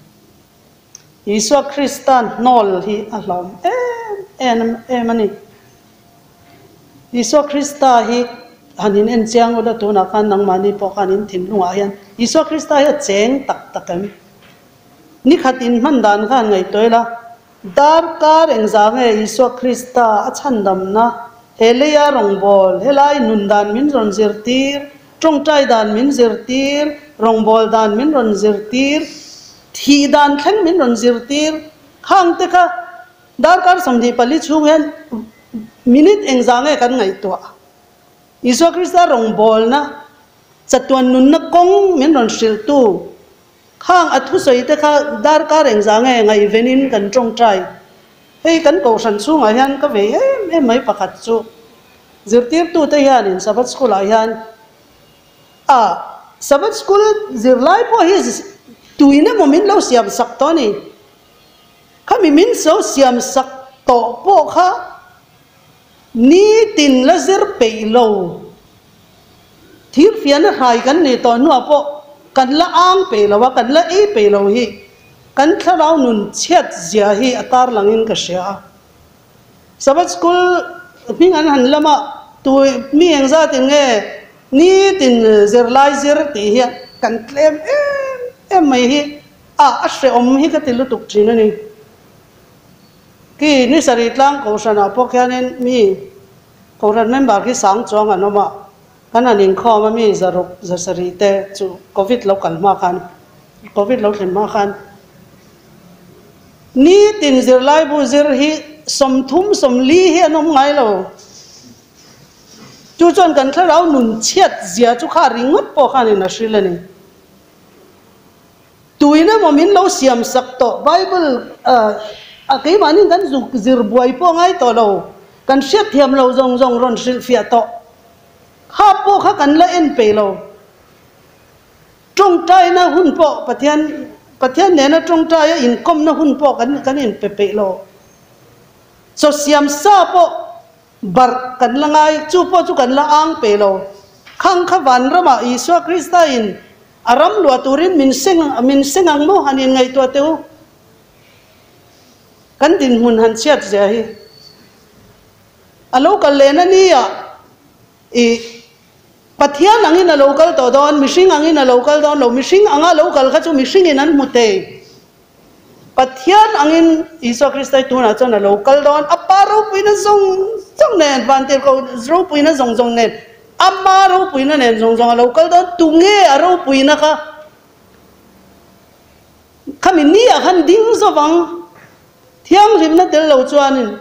Isua Krista hnawl hi a hlawm em em em a ni. Isua Krista hi han in en chiang ula tunah khan nangmahni pawh khan in thinlungah hian Isua Krista hi a cheng tak tak em? Nikhat in hman dan khan ngaihtuah ila darkar engzah nge Isua Krista a chhandamna? He leia rawngbâwl, helai nun dan min rawn zirtîr, ṭawngṭai dan min zirtîr, rawngbâwl dan min rawn zirtîr, thih dan thleng min rawn zirtîr, khang te kha darkar 24 chhung hian minute engzah nge kan ngaihtuah? Isua Krista rawngbâwlna, chatuan nunna kawng min rawn hrilhtu, khang a thusawi te kha darkar engzah nge ngaihvenin kan ṭawngṭai? Hei kan kohhran chhungah hian ka vei em em mai pakhat chu zirtirtute hianin Sabbath School ah hian a Sabbath School zirlai pawh hi tuin emaw min lo siam sak tawh a ni. Khami min so siam sak tawh pawh kha nitin la zir peih lo. Thirfiahna hrai kan nei tawh hnuah pawh kan la ang peih lo a, kan la ei peih lo hi kan thlarau nun chhiat zia hi a tarlangin ka hria a. Sabbath School hming an han lam a, tu mi engzatin nge nitin zirlai zir tih hi kan tlem em em mai hi a, a hrehawm hi ka ti lutuk thin a ni. Khi ni sarih tlang kohhranah pawh khianin mi Kohhran member khi sang chuang an awm a, kan han inkhawm a mi zaruk zasarih te chu Covid lo kal hma khan, Covid lo thlen hma khan nitin zirlaibu zir hi 30 40 hi an awm ngai lo. Chu chuan kan thlarau nun chhiat zia chu kha ringawt pawh khanin a hril a ni. Tuin emaw min lo siam sak tawh Bible a keimahni kan zuk zir buai pawh ngai tawh lo, kan hriat thiam lo zawng zawng rawn hrilh fiah tawh. Kha pawh kha kan la en peih lo. Tawngtaina hun pawh Pathian Pathian nena tawngtaia inkawmna hun pawh kan kan inpe peih lo. Chaw siam sa pawh barh kan la ngai, chu pawh chu kan la ang peih lo. Khang kha vanramah Isua Krista in A ram luah turin min seng min seng ang maw han inngaihtuah teh u. Kan dinhmun han chhiat zia hi. A lo kal lehna ni ah ih Pathian angin a lo kal tawh dawn, mihring angin a lo kal dawn lo, mihring anga lo kal kha chu mihringin an hmu thei. Pathian angin Isua Krista hi tunah chuan a lo kal dawn, a pa ropuina zawng zawng nen, vantirhkoh ropuina zawng zawng nen, Ama ropuina nen zawng zawng a lo kal dawn, tunge a ropuina kha? Khami ni ah khan ding zawvang, thianghlimna tel lo chuanin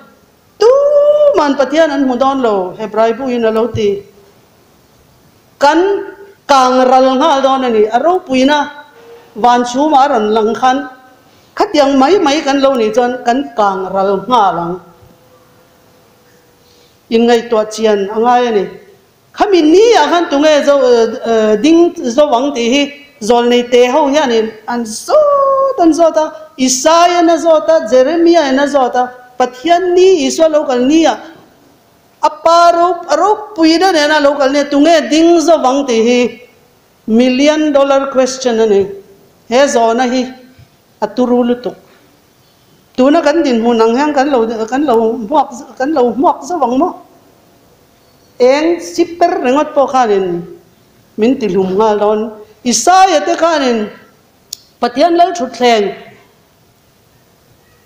tuman Pathian an hmu dawn lo, Hebrai buin a lo ti. Kan kang ral nghal dawn a ni, a ropuina van chhumah a rawn lang khan khatiang mai mai kan lo nih chuan kan kang ral nghal ang. Inngaihtuah chian a ngai a ni. Khami ni ah khan tunge zo ding zo ang tih hi zawlnei te ho hianin an zawt an zawt a, Isaiah-in a zawt a, Jeremiah-in a zawt a, Pathian ni Isua lo kal ni ah a pa ro a ropui na nena lo kal nia tunge ding zo ang tih hi million dollar question a ni. He zawhna hi a turu lutuk. Tuna kan dinhmun ang hian kan lo kan lo hmuak kan lo hmuak zauh ang maw? Eng siper ringawt pawh khanin min ti hlum nghal dawn. Isaia te khanin Pathian Lalthutthleng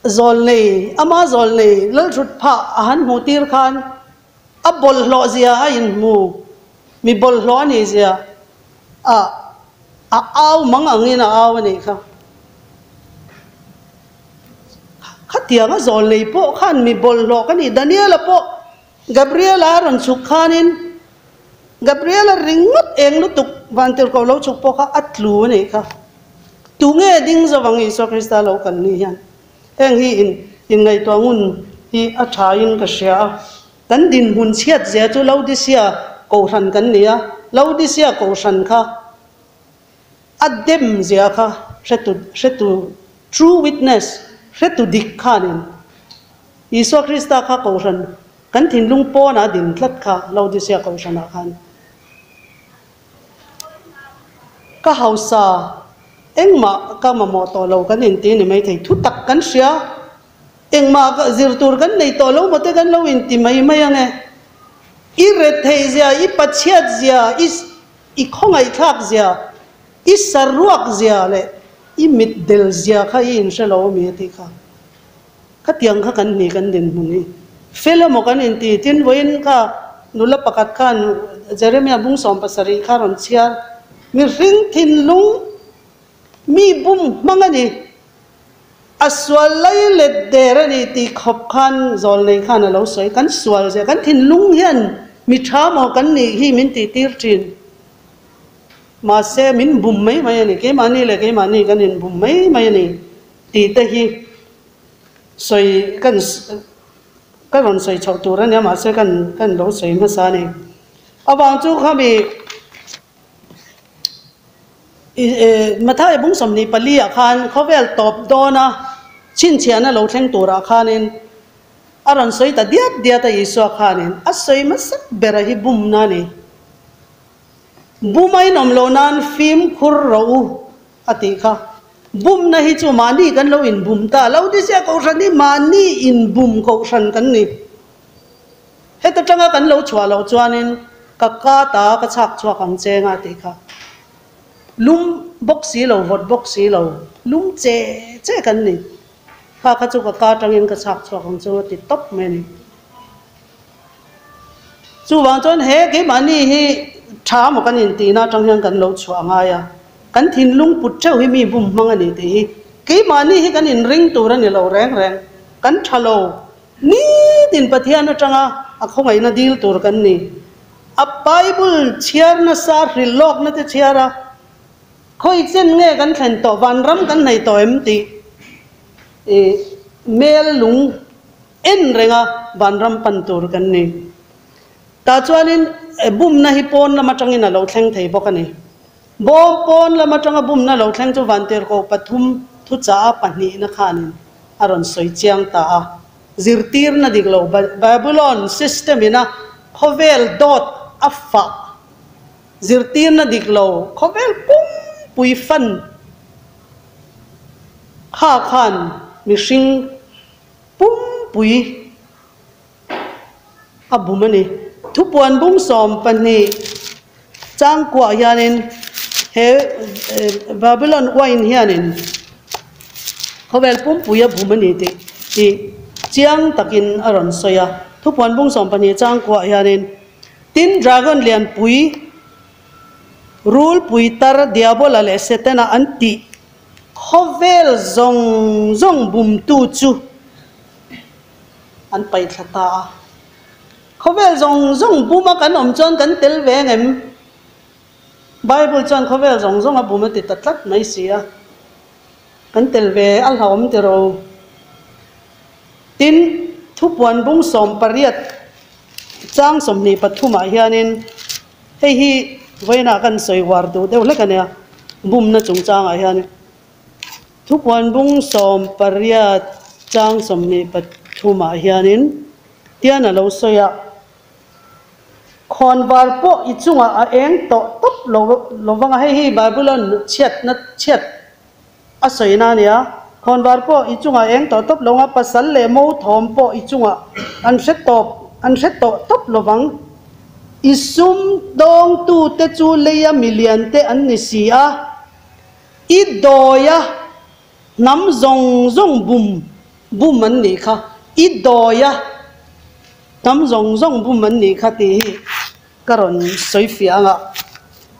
zawl nei, ama zawl nei Lalthut phah a han hmuh tir khan a bawlhhlawh zia a inhmu, mi bawlhhlawh a nih zia a A au mang angin a au a nih kha. Khatiang a zawl nei pawh khan mi bawlhhlawh ka ni. Daniela pawh Gabriela a rawn chhuk khanin Gabriela ringawt eng lutuk vantirhkoh lo chhuk pawh kha a tlu a nih kha. Tunge ding zawk ang Isua Krista lo kal ni hian? Heng hi in inngaihtuah ngun hi a thain ka hria a. Kan dinhmun chhiat zia chu Laodicea kohhran kan ni a, Laodicea kohhran kha a dem zia kha hretu hretu true witness hretu dik khanin Isua Krista kha kohhran kan thinlung pawnah a din tlat kha Laodicea kohhranah khan ka hausa engmah ka mamawh tawh lo kan inti ni maithei thu tak kan hria. Engmah ka zir tur kan nei tawh lo maw te kan lo inti mai mai ang e. I retheih zia, i pachhiat zia, i i khawngaihthlak zia, i saruak zia leh i mitdel zia kha i inhre lo a mi a tih kha. Khatiang kha kan hni kan dinhmun hi. Fel emaw kan inti. Tin, vawiin kha nula pakhat khan Jeremia bung 70 kha rawn chhiar, Mihring thinlung mi bum hmang a ni, a sual lai let der a ni tih khawp khan zawlnei khan a lo sawi. Kan sual zia, kan thinlung hian mi tha maw kan nih hi min tihtir thin. Mahse, min bum mai mai a ni, keimahni leh keimahni kan inbum mai mai a ni tih te hi sawi kan ka rawn sawi chhoh tur a nia mahse kan kan lo sawi hmasa a ni. Avang chu khami Mathai bung 24 ah khan khawvel tawp dawna chhinchhiahna lo thleng turah khanin a rawn sawi ta diat diat a Isua khanin a sawi hmasa bera hi bumna a ni. Bum a inawm loh nan fimkhur rawh u a tih kha. Bumna hi chu mahni kan lo inbum ta. Laodicea kohhran hi mahni inbum kohhran kan ni. Heta tanga kan lo chhuah loh chuanin ka ka ta ka chhak chhuak ang che nga tih kha. Lum bawk si lo, vawt bawk si lo, lum che che kan ni. Kha kha chu ka ka tangin ka chhak chhuak ang che nga ti tawp mai a ni. Chuvang chuan he keimahni hi tha maw kan intihna atang hian kan lo chhuah ngai a, kan thinlung put theuh hi mi bum hmang a ni tih hi keimahni hi kan inring tur a ni lo reng reng, kan tha lo nitin Pathian atanga a khawngaihna dil tur kan ni. A Bible chhiar nasa hrilh lawkna te chhiar a, khawi chen nge kan thlen tawh, vanram kan nei tawh em tih ih mel lung En renga vanram pan tur kan ni. Tah chuanin bumna hi pawn lam atangin a lo thleng thei bawk a ni. Bawm pawn lam atanga bumna lo thleng chu Vantirhkoh pathum thuchah a pahnihna khanin a rawn sawi chiang ta a. Zirtirna dik lo Babylon system ina khawvel dawt a fah zirtirna dik lo khawvel pumpui fan kha khan mihring Pumpui a bum a ni. Thupuan bung 12 changkuah hianin he Babylon wine hianin khawvel pumpui a bum a ni tih hi chiang takin a rawn sawi a. Thupuan bung 12 changkuah hianin tin dragon lianpui rulpui tar Diabola leh Setana an tih Khawvel zawng zawng bumtu chu an paihthla ta a. Khawvel zawng zawng buma kan awm chuan kan tel ve ang em? Bible chuan khawvel zawng zawng a bum a ti ta tlat mai si a. Kan tel ve a hlauhawm tiro. Tin, thupuan bung 18 chang 23 ah hianin Hei hi vawiinah kan sawi uar duh deuh hlek a nia, bumna chungchangah hian thupuan bung 18 chang 23 ah hianin tian a lo sawi a, Khawnvar pawh i chungah a eng tawh tawp lo lovang a, hei hi Bible-a chhiatna chhiat a sawina a nia, Khawnvar pawh i chungah eng tawh tawp lo anga pasal leh mo thawm pawh i chungah an hre tawp an hre tawh tawp lovang. I sum dawngtute chu leia milian te an ni si a, i dawia hnam zawng zawng bum bum an nih kha, i dawia hnam zawng zawng bum an nih kha tih hi ka rawn sawi fiah ang a,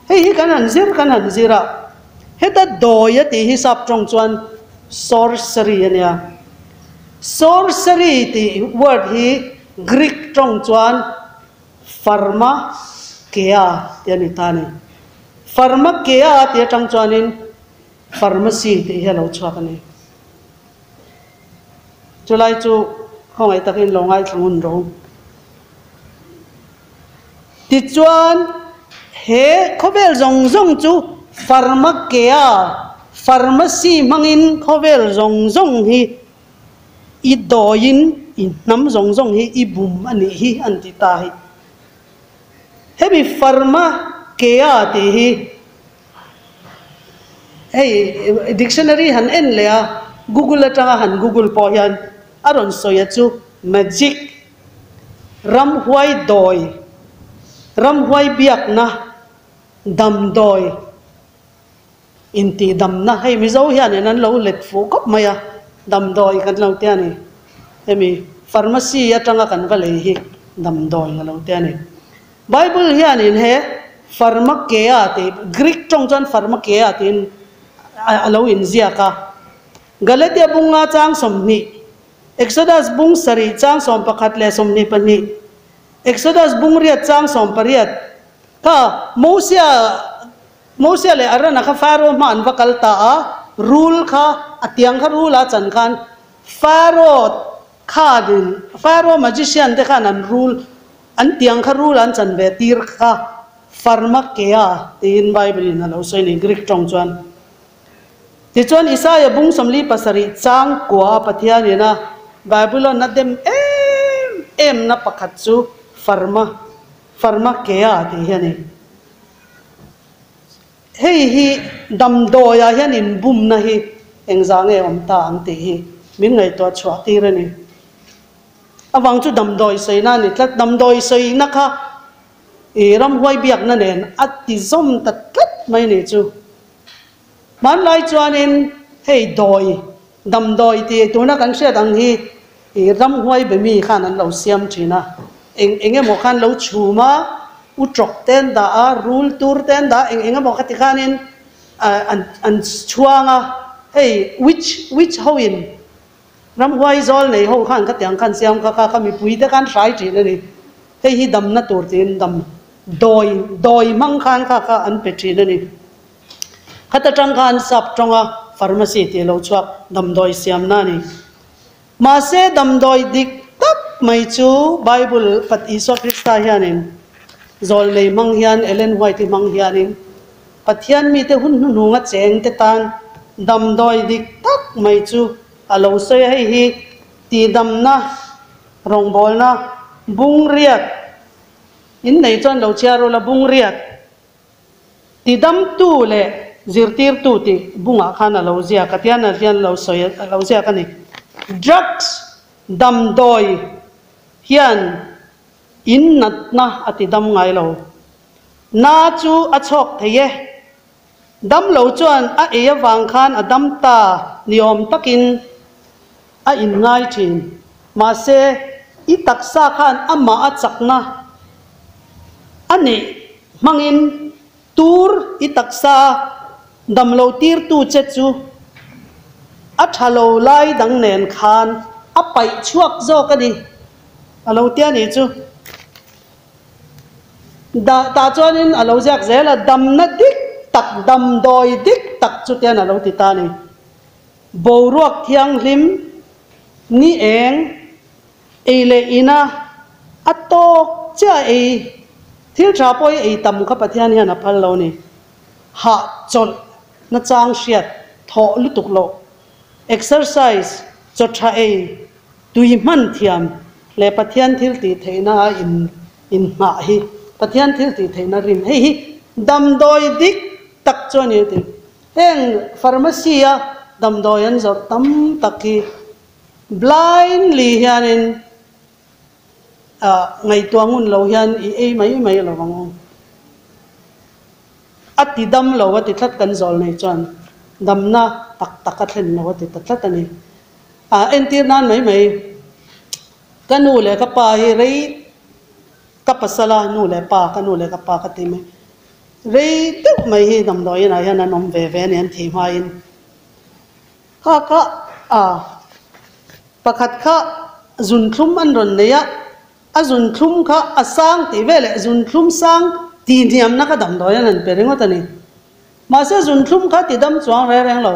hei hi kan han zir kan han zir a, heta dawi a tih hi sap tawng chuan sorcery a nia, sorcery tih word hi Greek tawng chuan pharmakeia tih a ni ta a ni, pharmakeia tih atang chuanin pharmacy tih hi a lo chhuak a ni. Chulai chu khawngaih takin lo ngaithla ngun rawh u. Tichuan, he khawvel zawng zawng chu pharmakeia, pharmacy, hmangin khawvel zawng zawng hi i dawiin i hnam zawng zawng hi i bum a nih hi an ti ta hi. Hemi pharmakeia tih hi hei dictionary han en leh a, Google atanga han Google pawh hian a rawn sawi a chu magic Ramhuai dawi, ramhuai biakna, damdawi intihdamna, hei Mizo hianin an lo let fuh khawp mai a, damdawi kan lo ti a ni, hemi Pharmacy atanga kan va lei hi damdawi a lo ti a ni. Bible hianin he pharmakeia tih, Greek tawng chuan pharmakeia tiin a lo inziak a. Galatia bunga chang 20, Exodus bung 7 chang 11 leh 22, Exodus bung 8 chang 18 kha Mosia Mosia leh Arona kha Pharaoh hma an va kal ta a, rul kha a tiang kha rul a chan khan Pharaoh khanin Pharaoh magician te khan an rul an tiang kha rul an chan ve tir kha pharmakeia tiin Bible in a lo sawi a ni Greek tawng chuan. Tichuan Isaia bung 47 chang kua a Pathian in a Babylon a dem em em na pakhat chu pharma pharmakeia tih hi a ni. Hei hi damdawi ah hian inbumna hi engzah nge awm ta ang tih hi min ngaihtuah chhuah tir a ni. Avang chu damdawi sawina a ni tlat. Damdawi sawina kha i ramhuai biakna nen a ti zawm ta tlat mai ni chu. Hmanlai chuanin hei dawi, damdawi tih tuna kan hriat ang hi i ramhuai be mi khan an lo siam thin a. Eng eng emaw khan lo chhum a, u tawk te an dah a, rul tur te an dah a, eng eng emaw kha ti khanin an an chhuang a. Hei witch witch hoin ramhuai zawl nei ho khan khatiang khan siam kha kha kha mipui te khan hrai thin a ni. Hei hi damna tur tiin dam dawi dawi hmang khan kha kha an pe thin a ni. Khata tang khan sap tawnga pharmacy tih lo chhuak damdawi siamna a ni. Mahse damdawi dik tak mai chu Bible Pat Isua Krista hianin zawl nei hmang hian Ellen White-i hmang hianin Pathian mite hun hnuhnunga cheng te tan damdawi dik tak mai chu a lo sawi a, hei hi tihdamna rawngbawlna bung riat in nei chuan lo chhiar ula bung riat Tidamtu leh zirtirtu tih bungah khan a lo ziak a, tian ah hian lo sawi a lo ziak a ni. Drugs damdawi hian in natna a tidam ngai lo. Na chu a chhawk thei e. Dam lo chuan a ei avang khan a dam ta ni awm takin a inngai thin. Mahse, i taksa khan amah a chakna a neih hmangin tur i taksa dam lo tirtu che chu a tha lo lai dang nen khan a paih chhuak zawk a ni, a lo tia nih chu. Dah tah chuanin a lo ziak zel a, damna dik tak, damdawi dik tak chu tian a lo ti ta a ni. Boruak thianghlim, ni eng, ei leh ina a tawk chiah ei, thil tha pawh hi ei tam kha Pathian hian a phal lo ni. Hah chawlh na chang hriat thawh lutuk loh, exercise, chaw tha ei, tui hman thiam leh Pathian thil tih theihna a in inngah hi Pathian thil tih theihna rin hei hi damdawi dik tak chu a ni a ti. Heng pharmacy a damdawi an zawrh tam tak hi blindly hianin ah ngaihtuah ngun lo hian i ei mai mai lo ang u. A ti dam lo a ti tlat kan zawl nei chuan damna tak tak a thlen lo a ti ta tlat a ni. Ah entir nan mai mai ka nu leh ka pa hi rei ka pasal a nu leh pa ka nu leh ka pa ka ti mai. Rei deuh mai hi damdawi inah hian an awm ve ve a ni an thih hmain. Kha kha a pakhat kha zunthlum an rawn nei a, a zunthlum kha a sang tih veleh zunthlum sang tih hniamna kha damdawi an han pe ringawt a ni. Mahse zunthlum kha ti dam chuang reng reng lo.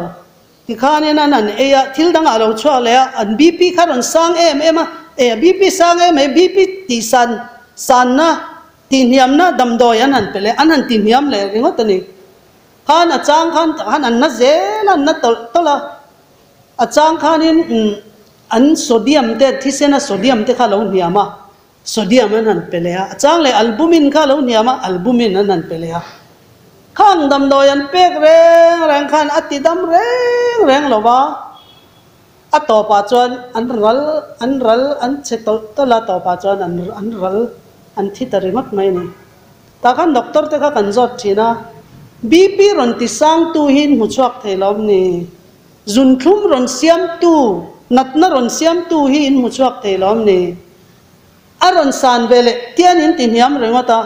Tikhanin an han ei a, thil dangah a lo chhuak leh a, an BP kha rawn sang em em a, e a BP sang em mai, BP tih san sanna Tihhniamna damdawi an han pe leh, an han tihhniam leh ringawt a ni. Khan a chang khan tah khan an na zel a, an na tawlh tawlh a. A chang khanin an sodium te, thisena sodium te kha a lo hniam a, sodium an han pe leh a. A chang leh albumin kha a lo hniam a, albumin an han pe leh a. Khang damdawi an pek reng reng khan a ti dam reng reng lo va. A tawpah chuan an ral, an ral, an chhe tawlh tawlh a, tawpah chuan an an ral, an thi ta ringawt mai a ni. Tah khan doctor te kha kan zawt thin a, BP rawn ti sangtu hi in hmu chhuak thei lo awm ni? Zunthlum rawn siamtu Natna rawn siamtu hi in hmu chhuak thei lawm ni? A rawn san ve leh tian in ti hniam ringawt a,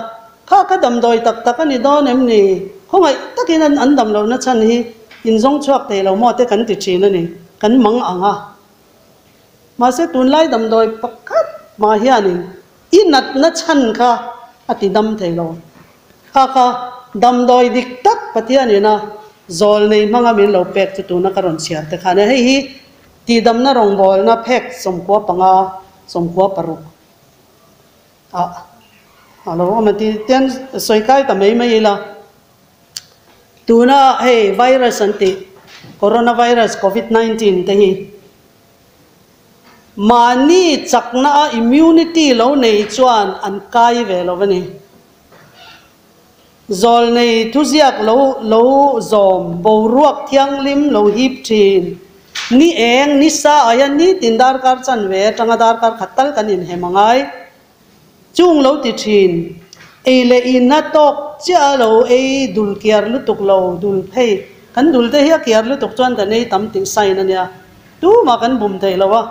Kha ka damdawi tak tak a ni dawn em ni? Khawngaih takin an an dam lohna chhan hi in zawng chhuak thei lo maw te kan ti thin a ni, kan mang ang a. Mahse tunlai damdawi pakhat mah hianin i natna chhan kha a ti dam thei lo. Kha kha damdawi dik tak Pathianin a zawl nei hmanga min lo pek chu tuna ka rawn chhiar te khan hei hi tihdamna rawngbawlna phek 95, 96 ah a lo awm a ti tian sawi kai ta mai mai ila. Tuna hei virus an tih coronavirus covid 19 te hi Mahni chakna a immunity lo nei chuan an kai ve lo a ni. Zawlnei thuziak lo lo zawm, boruak thianghlim lo hip thin. Ni eng, ni sa aia nitin darkar chanve atanga darkar khat tal kan inhem a ngai. Chung lo ti thin. Ei leh inna tawk chiah a lo ei dul kiar lutuk lo dul phei. Kan dul te hi a kiar lutuk chuan kan ei tam tih sign a nia. Tumah kan bum thei lo a.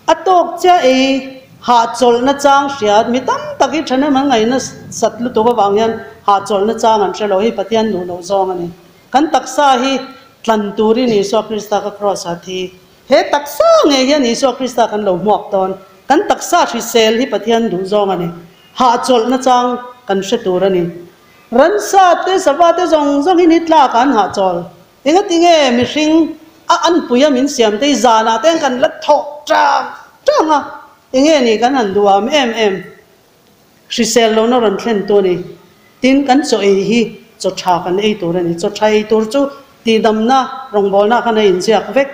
A tawk chiah ei hahchawlhna chang hria mi tam tak hi thahnem an ngaihna sat lutuk avang hian hahchawlhna chang an hre lo. Hei Pathian duh loh zawng a ni. Kan taksa hi tlan turin Isua Krista ka cross ah thi. He taksa ngei hian Isua Krista kan lo hmuak dawn. Kan taksa hrisel hi Pathian duh zawng a ni. Hahchawlhna chang kan hre tur a ni. Ransa te, sava te zawng zawng hi ni tlak ah an hahchawl. Engati nge mihring a anpui a min siam te hi zanah te kan la thawh tang tang a, enge ni kan han duham em em. Hrisel lohna rawn thlen tu a ni. Tin, kan chaw ei hi chaw tha kan ei tur a ni. Chaw tha ei tur chu tihdamna rawngbawlna khan a inziak vek.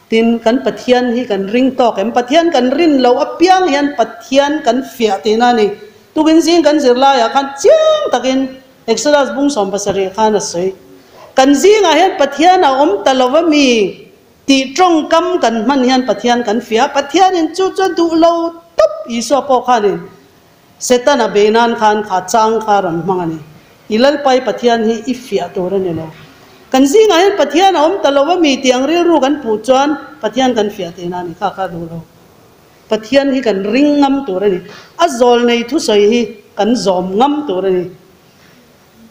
Tin, kan Pathian hi kan ring tawk em? Pathian kan rin loh apiang hian Pathian kan fiah tihna a ni. Tukin zing kan zir laiah khan chiang takin Exodus bung 70 khan a sawi. Kan zingah hian Pathian a awm ta lo va mi tih tawngkam kan hman hian Pathian kan fiah. Pathianin chu chu a duh lo tawp Isua pawh khanin Setana bei nan khan kha chang kha rawn hmang a ni. I Lalpai Pathian hi i fiah tur a ni lo. Kan zingah hian Pathian a awm ta lo a mi tih ang rilru kan puh chuan Pathian kan fiah tihna a ni kha kha duh lo. Pathian hi kan ring ngam tur a ni. A zawl nei thusawi hi kan zawm ngam tur a ni.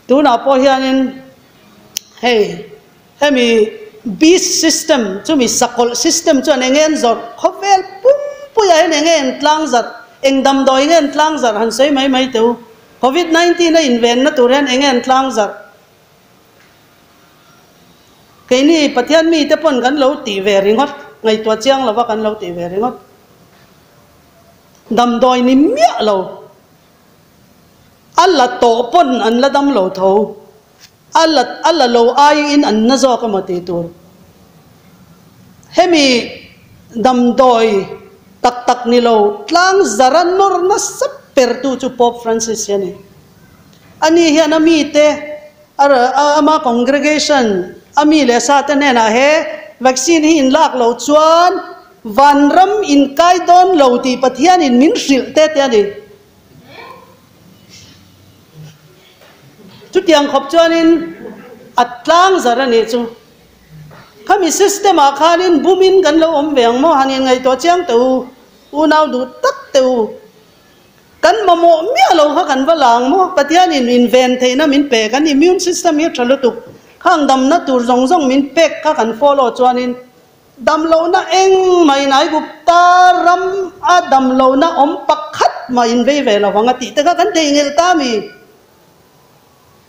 Tunah pawh hianin hei hemi beast system chumi sakawlh system chuan eng nge an zawrh khawvel pumpuiah hian eng nge an tlang zarh eng damdawi nge an tlang zarh han sawi mai mai teh u. Covid 19 a invenna tur hian eng nge an tlang zarh. Keini Pathian mite pawn kan lo tih ve ringawt, ngaihtuah chiang lova kan lo tih ve ringawt. Damdawi ni miah lo. A la tawh pawn an la dam lo tho. A la a la lo aiin an na zawk emaw tih tur. Hemi damdawi tak tak ni lo tlang zara nawr nasa pertu chu Pope Francis hi a ni. Ani hian a mite a ama congregation a mi leh sa te hnenah he vaccine hi in lak loh chuan vanram in kai dawn lo tih Pathianin min hrilh te te a ni. Chutiang khawp chuanin a tlang zar a nih chu. Khami system ah khanin bumin kan lo awm ve ang maw? Han inngaihtuah chiang teh u, unau duh tak teh u. Kan mamawh miah lo kha kan va la ang maw? Pathianin inven theihna min pe, kan immune system hi a tha lutuk. Khang damna tur zawng zawng min pek kha kan follow chuanin Damlohna eng mai Naigupta ram a damlohna awm pakhat mah in vei ve lovang a tih te kha kan theihnghilh ta mi.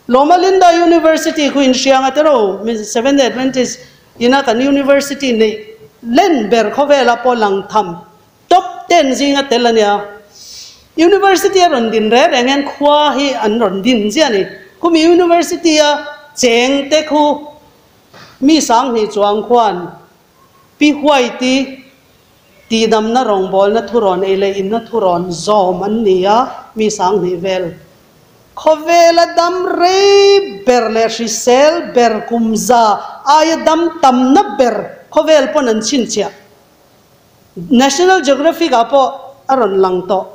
Loma Linda University khu in hriang a tero Seventh Day Adventist ina kan university neih len ber khawvela pawh lang tham top ten zinga tel a nia. University a rawn din reng reng hian khua hi an rawn din ziah a ni. Khumi university a cheng te khu Mi 2000 chuang khuan Pi Huaiti tihdamna rawngbawlna thurawn ei leh inna thurawn zawm an ni a, mi 2000 vel. Khawvela dam rei ber leh hrisel ber kum za aia dam tamna ber khawvel pawn an chhinchhiah. National Geographic ah pawh a rawn lang tawh.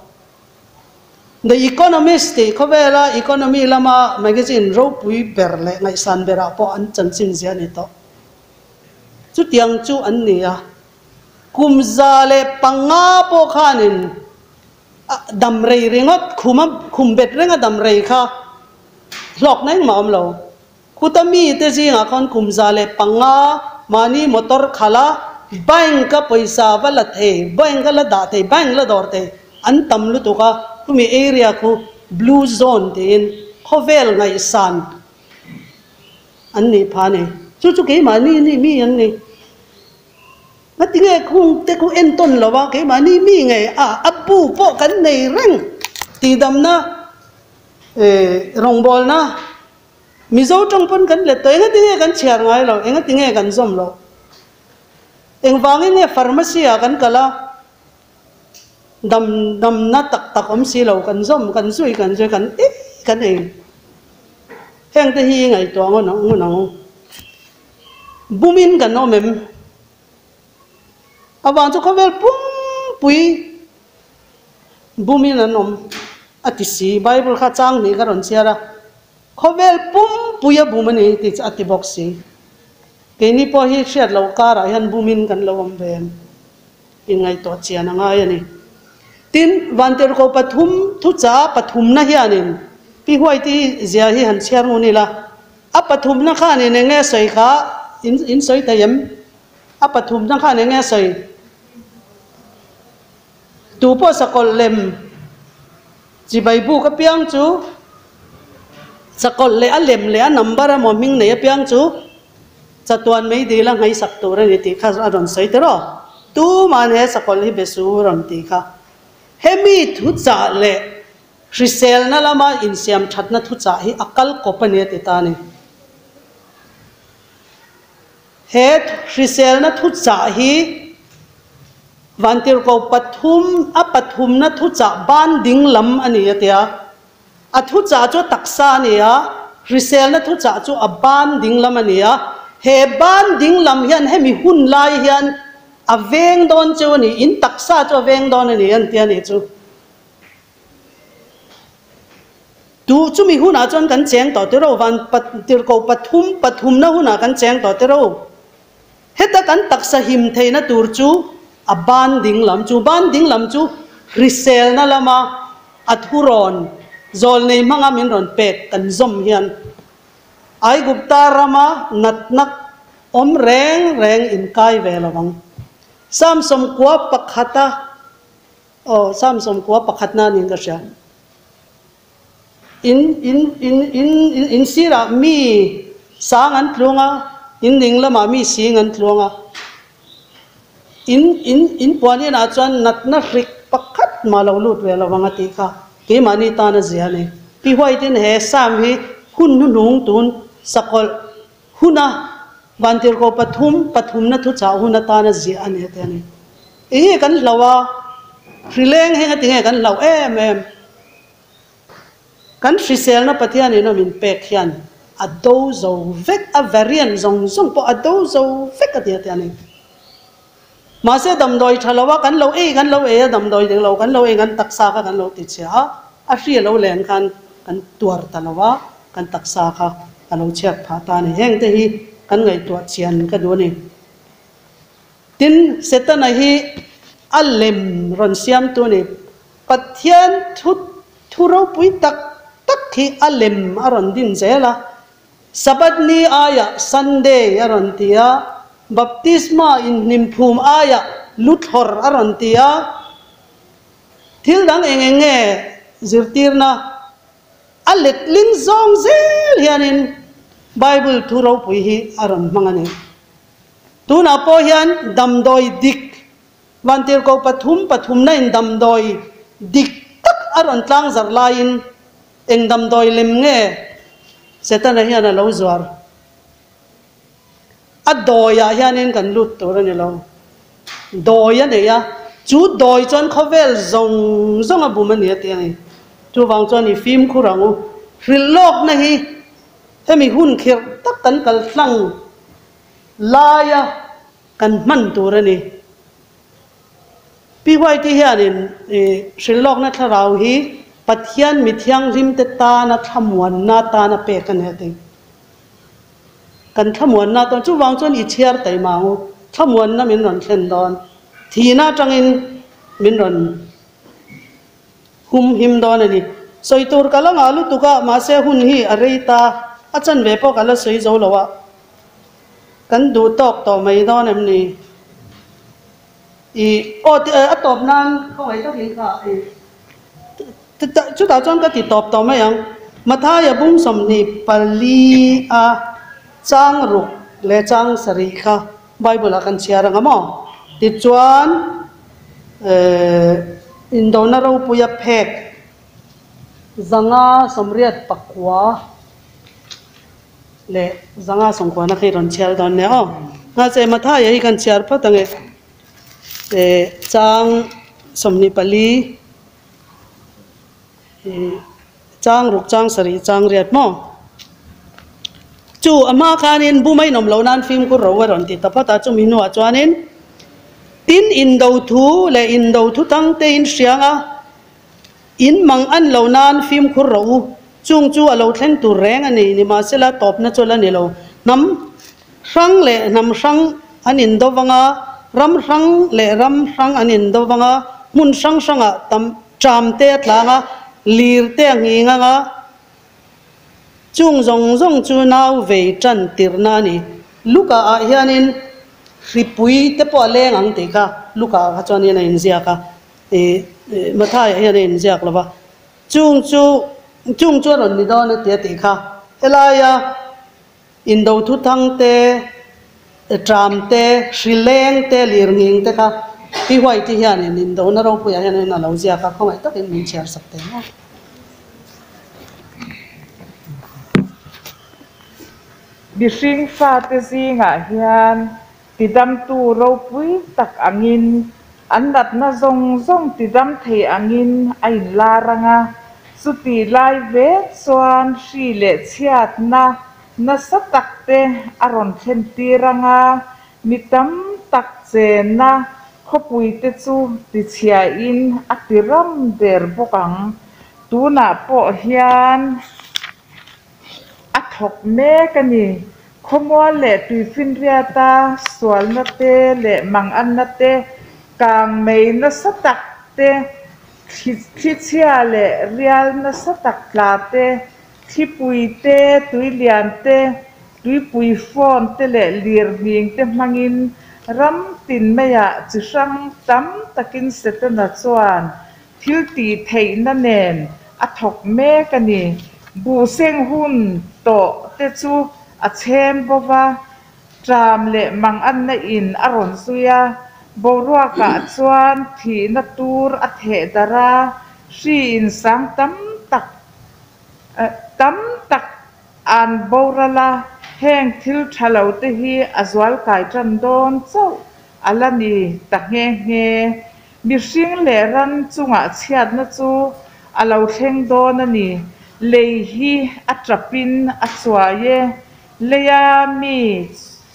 The Economist tih khawvela economy lama magazine ropui ber leh ngaihsan berah pawh an chanchin zia a ni tawh. Chutiang chu an ni a. Kum 105 pawh khanin dam rei ringawt khuma khum bet renga dam rei kha hlawkna engmah a awm lo. Khuta mite zingah khan kum 105 mahni motor khalh a, bank a pawisa va la thei, bank a la dah thei, bank la dawr thei an tam lutuk a, khumi area khu blue zone tiin khawvel ngaihsan an nih phah a ni. Chu chu keimahni ni mi an ni. Ngatinge khung te khu entawn lo a, keimahni mi ngei a, a bu pawh kan nei reng tihdamna rawngbawlna Mizo tawng pawn kan let tawh, engatinge kan chhiar ngai lo, engatinge kan zawm loh? Engvangin nge pharmacy ah kan kal a, dam damna tak tak awm si lo, kan zawm, kan zui, kan zui, kan ei kan ei. Heng te hi ngaihtuah ngun ang ngun ang u. Bumin kan awm em? Avang chu khawvel pumpui bumin an awm a ti si. Bible kha chang hnih ka rawn chhiar a, khawvel pumpui a bum a ni tih chu a ti bawk si. Keini pawh hi hriat loh karah hian bumin kan lo awm ve em? Inngaihtuah chian a ngai a ni. Tin, Vantirhkoh pathum thucha pathumna hianin Pi Huaiti zia hi han chhiar ngun ila, a pathumna khanin eng nge sawi kha in sawi thei em? A pathumna khan eng nge sawi? Tu pawh sakawlh lem chibai buk apiang chu sakawlh leh a lem leh a number emaw hming nei apiang chu chatuan mei dil a ngaisak tur a ni tih kha a rawn sawi ta rawh. Tuman he sakawlh hi be su rawn tih kha. Hemi thuchah leh hriselna lama insiam thatna thuchah hi a kal kawp a ni a ti ta a ni. He hriselna thuchah hi Vantirhkoh pathum a pathumna thuchah ban ding lam a ni a tia. A thuchah chu a taksa a ni a, hriselna thuchah chu a ban ding lam a ni a. He ban ding lam hian hemi hun lai hian a veng dawn cheu a ni, in taksa chu a veng dawn a ni an ti a nih chu. Tu chumi hunah chuan kan cheng tawh tiro, van tirhkoh pathum pathumna hunah kan cheng tawh tiro. Heta kan taksa him theihna tur chu a ban ding lam chu, ban ding lam chu hriselna lama a thurawn zawlnei hmanga min rawn pek kan zawm hian Aigupta rama natna awm reng reng inkai ve lo ang. Samsawm kua pakhata Aw, Samsung kua pakhatna niin ka hria. In, in, in, in, in, in sirah mi sang an tluang a, in ding lamah mi sing an tluang a. In, in, in puan inah chuan natna hrik pakhat mah lo lut ve lo ang a tih kha keimahni tan a zia a ni. Pi White-in he Sam hi hun hnuhnung tun sakawlh huna Vantirhkoh pathum, pathumna thuchah hun atana ziah a ni a ti a ni. Eng nge kan hlauh a? Hrileng heng a ti nge kan hlauh em em? Kan hriselna Pathianin a min pek hian a do zo vek, a variant zawng zawng pawh a do zo vek a ti a ti a ni. Mahse damdawi tha lo a, kan lo ei kan lo ei a, damdawi ding lo kan lo ei kan taksa kha kan lo ti chhia a, a hri a lo len khan kan tuar ta lo a, kan taksa kha a lo chhiat phah ta a ni. Heng te hi kan ngaihtuah chian ka duh a ni. Tin, Setana hi a lem rawn siamtu a ni. Pathian thu thu ropui tak tak hi a lem a rawn din zel a, Sabbath ni aiah Sunday a rawn ti a, Baptisma inhnimphum aiah luthlawr a rawn ti a, thil dang eng eng nge zirtirna a letling zawng zel hianin Bible thu ropui hi a rawn hmang a ni. Tunah pawh hian damdawi dik, Vantirhkoh pathum pathumna in damdawi dik tak a rawn tlangzarh laiin Eng damdawi lem nge Setana hian a lo zuar? A dawiah hianin kan lut tur a ni lo. Dawi a nei a, chu dawi chuan khawvel zawng zawng a bum a ni a ti a ni. Chuvang chuan i fimkhur ang u. Hrilh lawkna hi hemi hun khirh tak kan kal tlang laia kan hman tur a ni. Pi White-i hianin hrilhlawkna thlarau hi Pathian mi thianghlimte tana thlamuanna tana pek a ni a ti. Kan thlamuanna tan chuvang chuan i chhiar taima ang u, thlamuanna min rawn thlen dawn. Thihna atangin min rawn hum him dawn a ni. Sawi tur ka la ngah lutuk a, mahse hun hi a rei ta, a chanve pawh ka la sawi zo lo a, kan duh tawk tawh mai dawn em ni? I aw a tawp nan khawngaih takin kha i chutah chuan ka ti tawp tawh mai ang. Mathaia bung 24 a chang ruk leh chang sarih kha Bible ah kan chhiar ang a maw? Tichuan indona ropuia phek 589 leh 590 na kha i rawn chhiar dawn nia aw. Mahse Mathaia hi kan chhiar phawt ang e. Chang 24 Chang ruk chang sarih chang riat maw? Chu a hma khanin bum a inawm loh nan fimkhur ro a rawn ti ta phawt a, chumi hnuah chuanin tin indo thu leh indo thu thang te in hriang a, in mang an loh nan fimkhur ro u, chung chu a lo thleng tur reng a ni, nimahsela tawpna chu la ni lo. Hnam hrang leh hnam hrang an indo vang a, ram hrang leh ram hrang an indo vang a, hmun hrang hrangah tam Tram te a tlang a, lir te a nghing ang a, chung zawng zawng chu nau vei tan tirhna a ni. Luka ah hianin hripui te pawh a leng ang tih kha Luka ah kha chuan hian a inziak a, ih Mathai ah hian a inziak lo va, chung chu chung chu a rawn ni dawn a ti a tih kha. Helaia Indo thuthang te, tram te, hrileng te, lirnghing te kha Pi White-i hianin indona ropuiah hianin a lo ziak a, khawngaih takin min chhiar sak teh maw. Mihring fate zingah hian tidamtu ropui tak angin, an natna zawng zawng tidam thei angin a inlar ang a, chutih lai vek chuan hri leh chhiatna nasa tak te a rawn thlen tir ang a, mi tam tak chenna khawpui te chu tichhiain a ti ram der bawk ang. Tunah pawh hian. A thawk mek a ni. Khawmual leh tuifinriata sualna te leh manganna te, kang mei nasa tak te, thlichhia leh rial nasa tak tla te, thlipui te, tuilian te, tuipui fawn te leh lirnghing te hmangin ram tin maiah chi hrang tam takin Setana chuan Thil tih theihna nen a thawk mek a ni. Buhseng hun tawh te chu a chhem bo va, tram leh manganna in a rawn zui a, boruakah chuan thihna tur a theh darh a, hri in sang tam tak tam tak an boral a, heng thil tha lo te hi a zualkai tan dawn chauh a la ni ta nghe nghe. Mihring leh ram chungah chhiatna chu a lo thleng dawn a ni. Lei hi a tapin a chuai e. Leia mi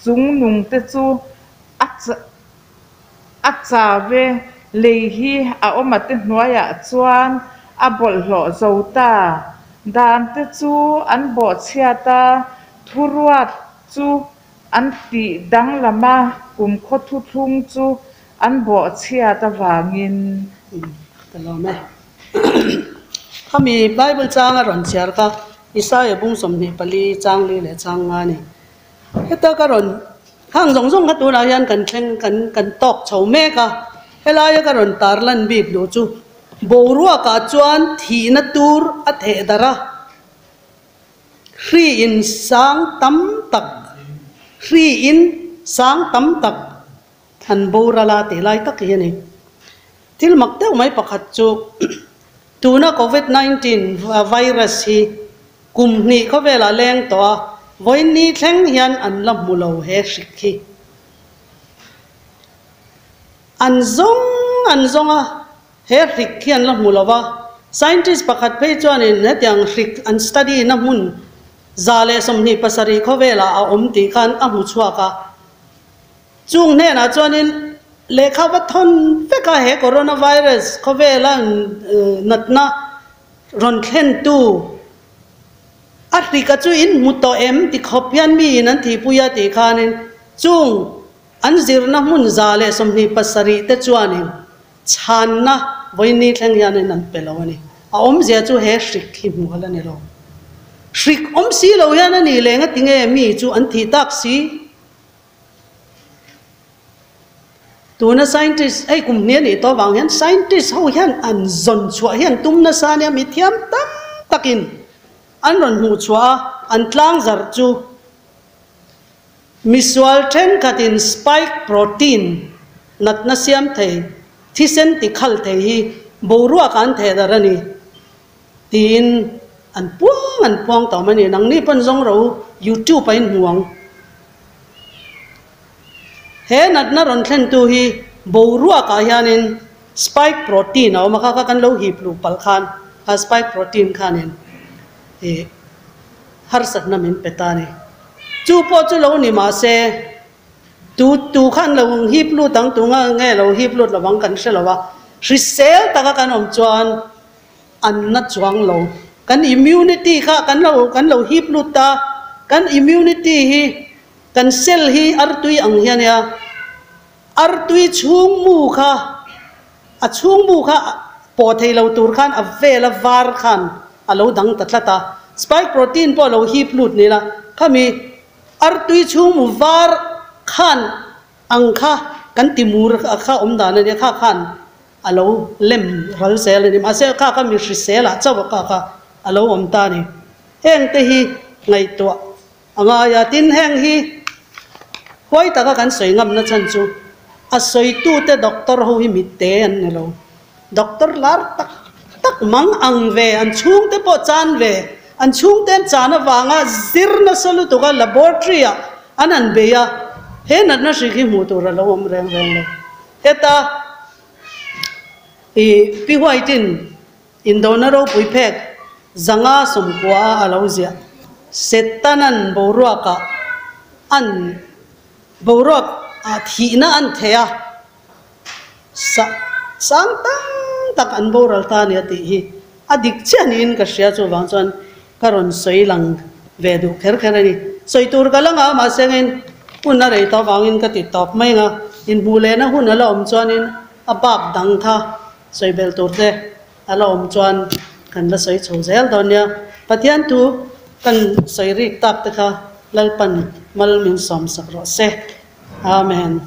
chungnungte chu a a chau e. Lei hi a awmate hnuaiah chuan a bawlhhlawh zo ta. Dante chu an bawhchhiat a, thuruat chu an tih danglam a, kumkhaw thuthlung chu An bawhchhiat avangin. Ka lawm e. Khami Bible changa rawn chhiar kha Isaia bung 24 chang li leh chang nga a ni. Heta ka rawn khang zawng zawng kha tunah hian kan thleng kan kan tawk chho mek a, helaia ka rawn tar lan bik duh chu boruakah chuan thihna tur a theh darh a, hri in sang tam tak hri in sang tam tak An boral a tih lai tak hi a ni. Thil mak deuh mai pakhat chu tuna Covid 19 virus hi kum hnih khawvelah leng tawh a, vawiin thleng hian an la hmu lo he hrik hi. An zawng an zawng a, he hrik hi an la hmu lo va. Scientist pakhat phei chuanin hetiang hrik an study na hmun 127 khawvelah a awm tih khan a hmu chhuak a. Chung hnenah chuanin lehkha va thawn vek a, he coronavirus khawvela natna rawn thlentu a hrika chu in hmu tawh em ti khawp hian miin an thihpui a tih khanin chung An zirna hmun 127 te chuanin chhanna vawiin thleng hianin an pe lo a ni. A awmzia chu he hrik hi hmuh a la ni lo. Hrik awm si lo hian a nih leh ngatinge mi chu an thih tak si? Tuna scientist, hei kum hnih a nih tawh avang hian scientist ho hian an zawn chhuah hian tum nasa ania mi thiam tam takin an rawn hmuh chhuah a, an tlang zarh chu misual thenkhatin spike protein natna siam thei, thisen ti khal thei hi boruak ah an theh darh a ni tiin an puang an puang tawh mai a ni. Nangni pawn zawng ro youtube ah in hmu ang. He natna rawn thlentu hi boruakah hianin spike protein a awm a, kha kha kan lo hip luh palh khan kha spike protein khanin ih harsatna min pe ta a ni. Chu pawh chu lo ni mah se tu tu khan lo hip lut ang tu nga nge lo hip lut lo ang kan hre lo a, hrisel taka kan awm chuan an na chuang lo. Kan immunity kha kan lo kan lo hip lut ta, kan immunity hi Kan cell hi artui ang hian nia, artui chhung mu kha, a chhung mu kha pawh thei lo tur khan a vel a var khan a lo dang ta tlat a, spike protein pawh a lo hip lut ni la, khami artui chhung mu var khan ang kha kan ti mur kha awm dan a nia, kha khan a lo lem ral zel a ni, mahse kha kha mi hrisel ah chauh kha kha a lo awm ta a ni, heng te hi ngaihtuah. A ngai a, tin heng hi huai taka kan sawi ngamna chhan chu a sawitute doctor ho hi mitte an ni lo. Doctor lar tak tak mang ang ve, an chhungte pawh chan ve, an chhungte an chan avanga zir nasa lutuk a laboratory ah an han bei a, he natna hrik hi hmuh tur a lo awm reng reng lo. Heta i Pi White-in Indona ropui phek 590 a a lo ziah. Setanan boruakah an boruak ah thihna an thei a, sa sang tam tak an boral ta a ni a tih hi a dik chiah niin ka hria chuvang chuan ka rawn sawi lang ve duh kher kher a ni. Sawi tur ka la ngah mahse ngin hun a rei tawh avangin ka ti tawp mai ang a, inhmuh lehna hun a la awm chuanin a bak dang kha Sawi belh tur te a la awm chuan kan la sawi chho zel dawn nia. Pathian thu kan sawi rik tak te kha Lalpan mal min sawmsak rawh se. Amen.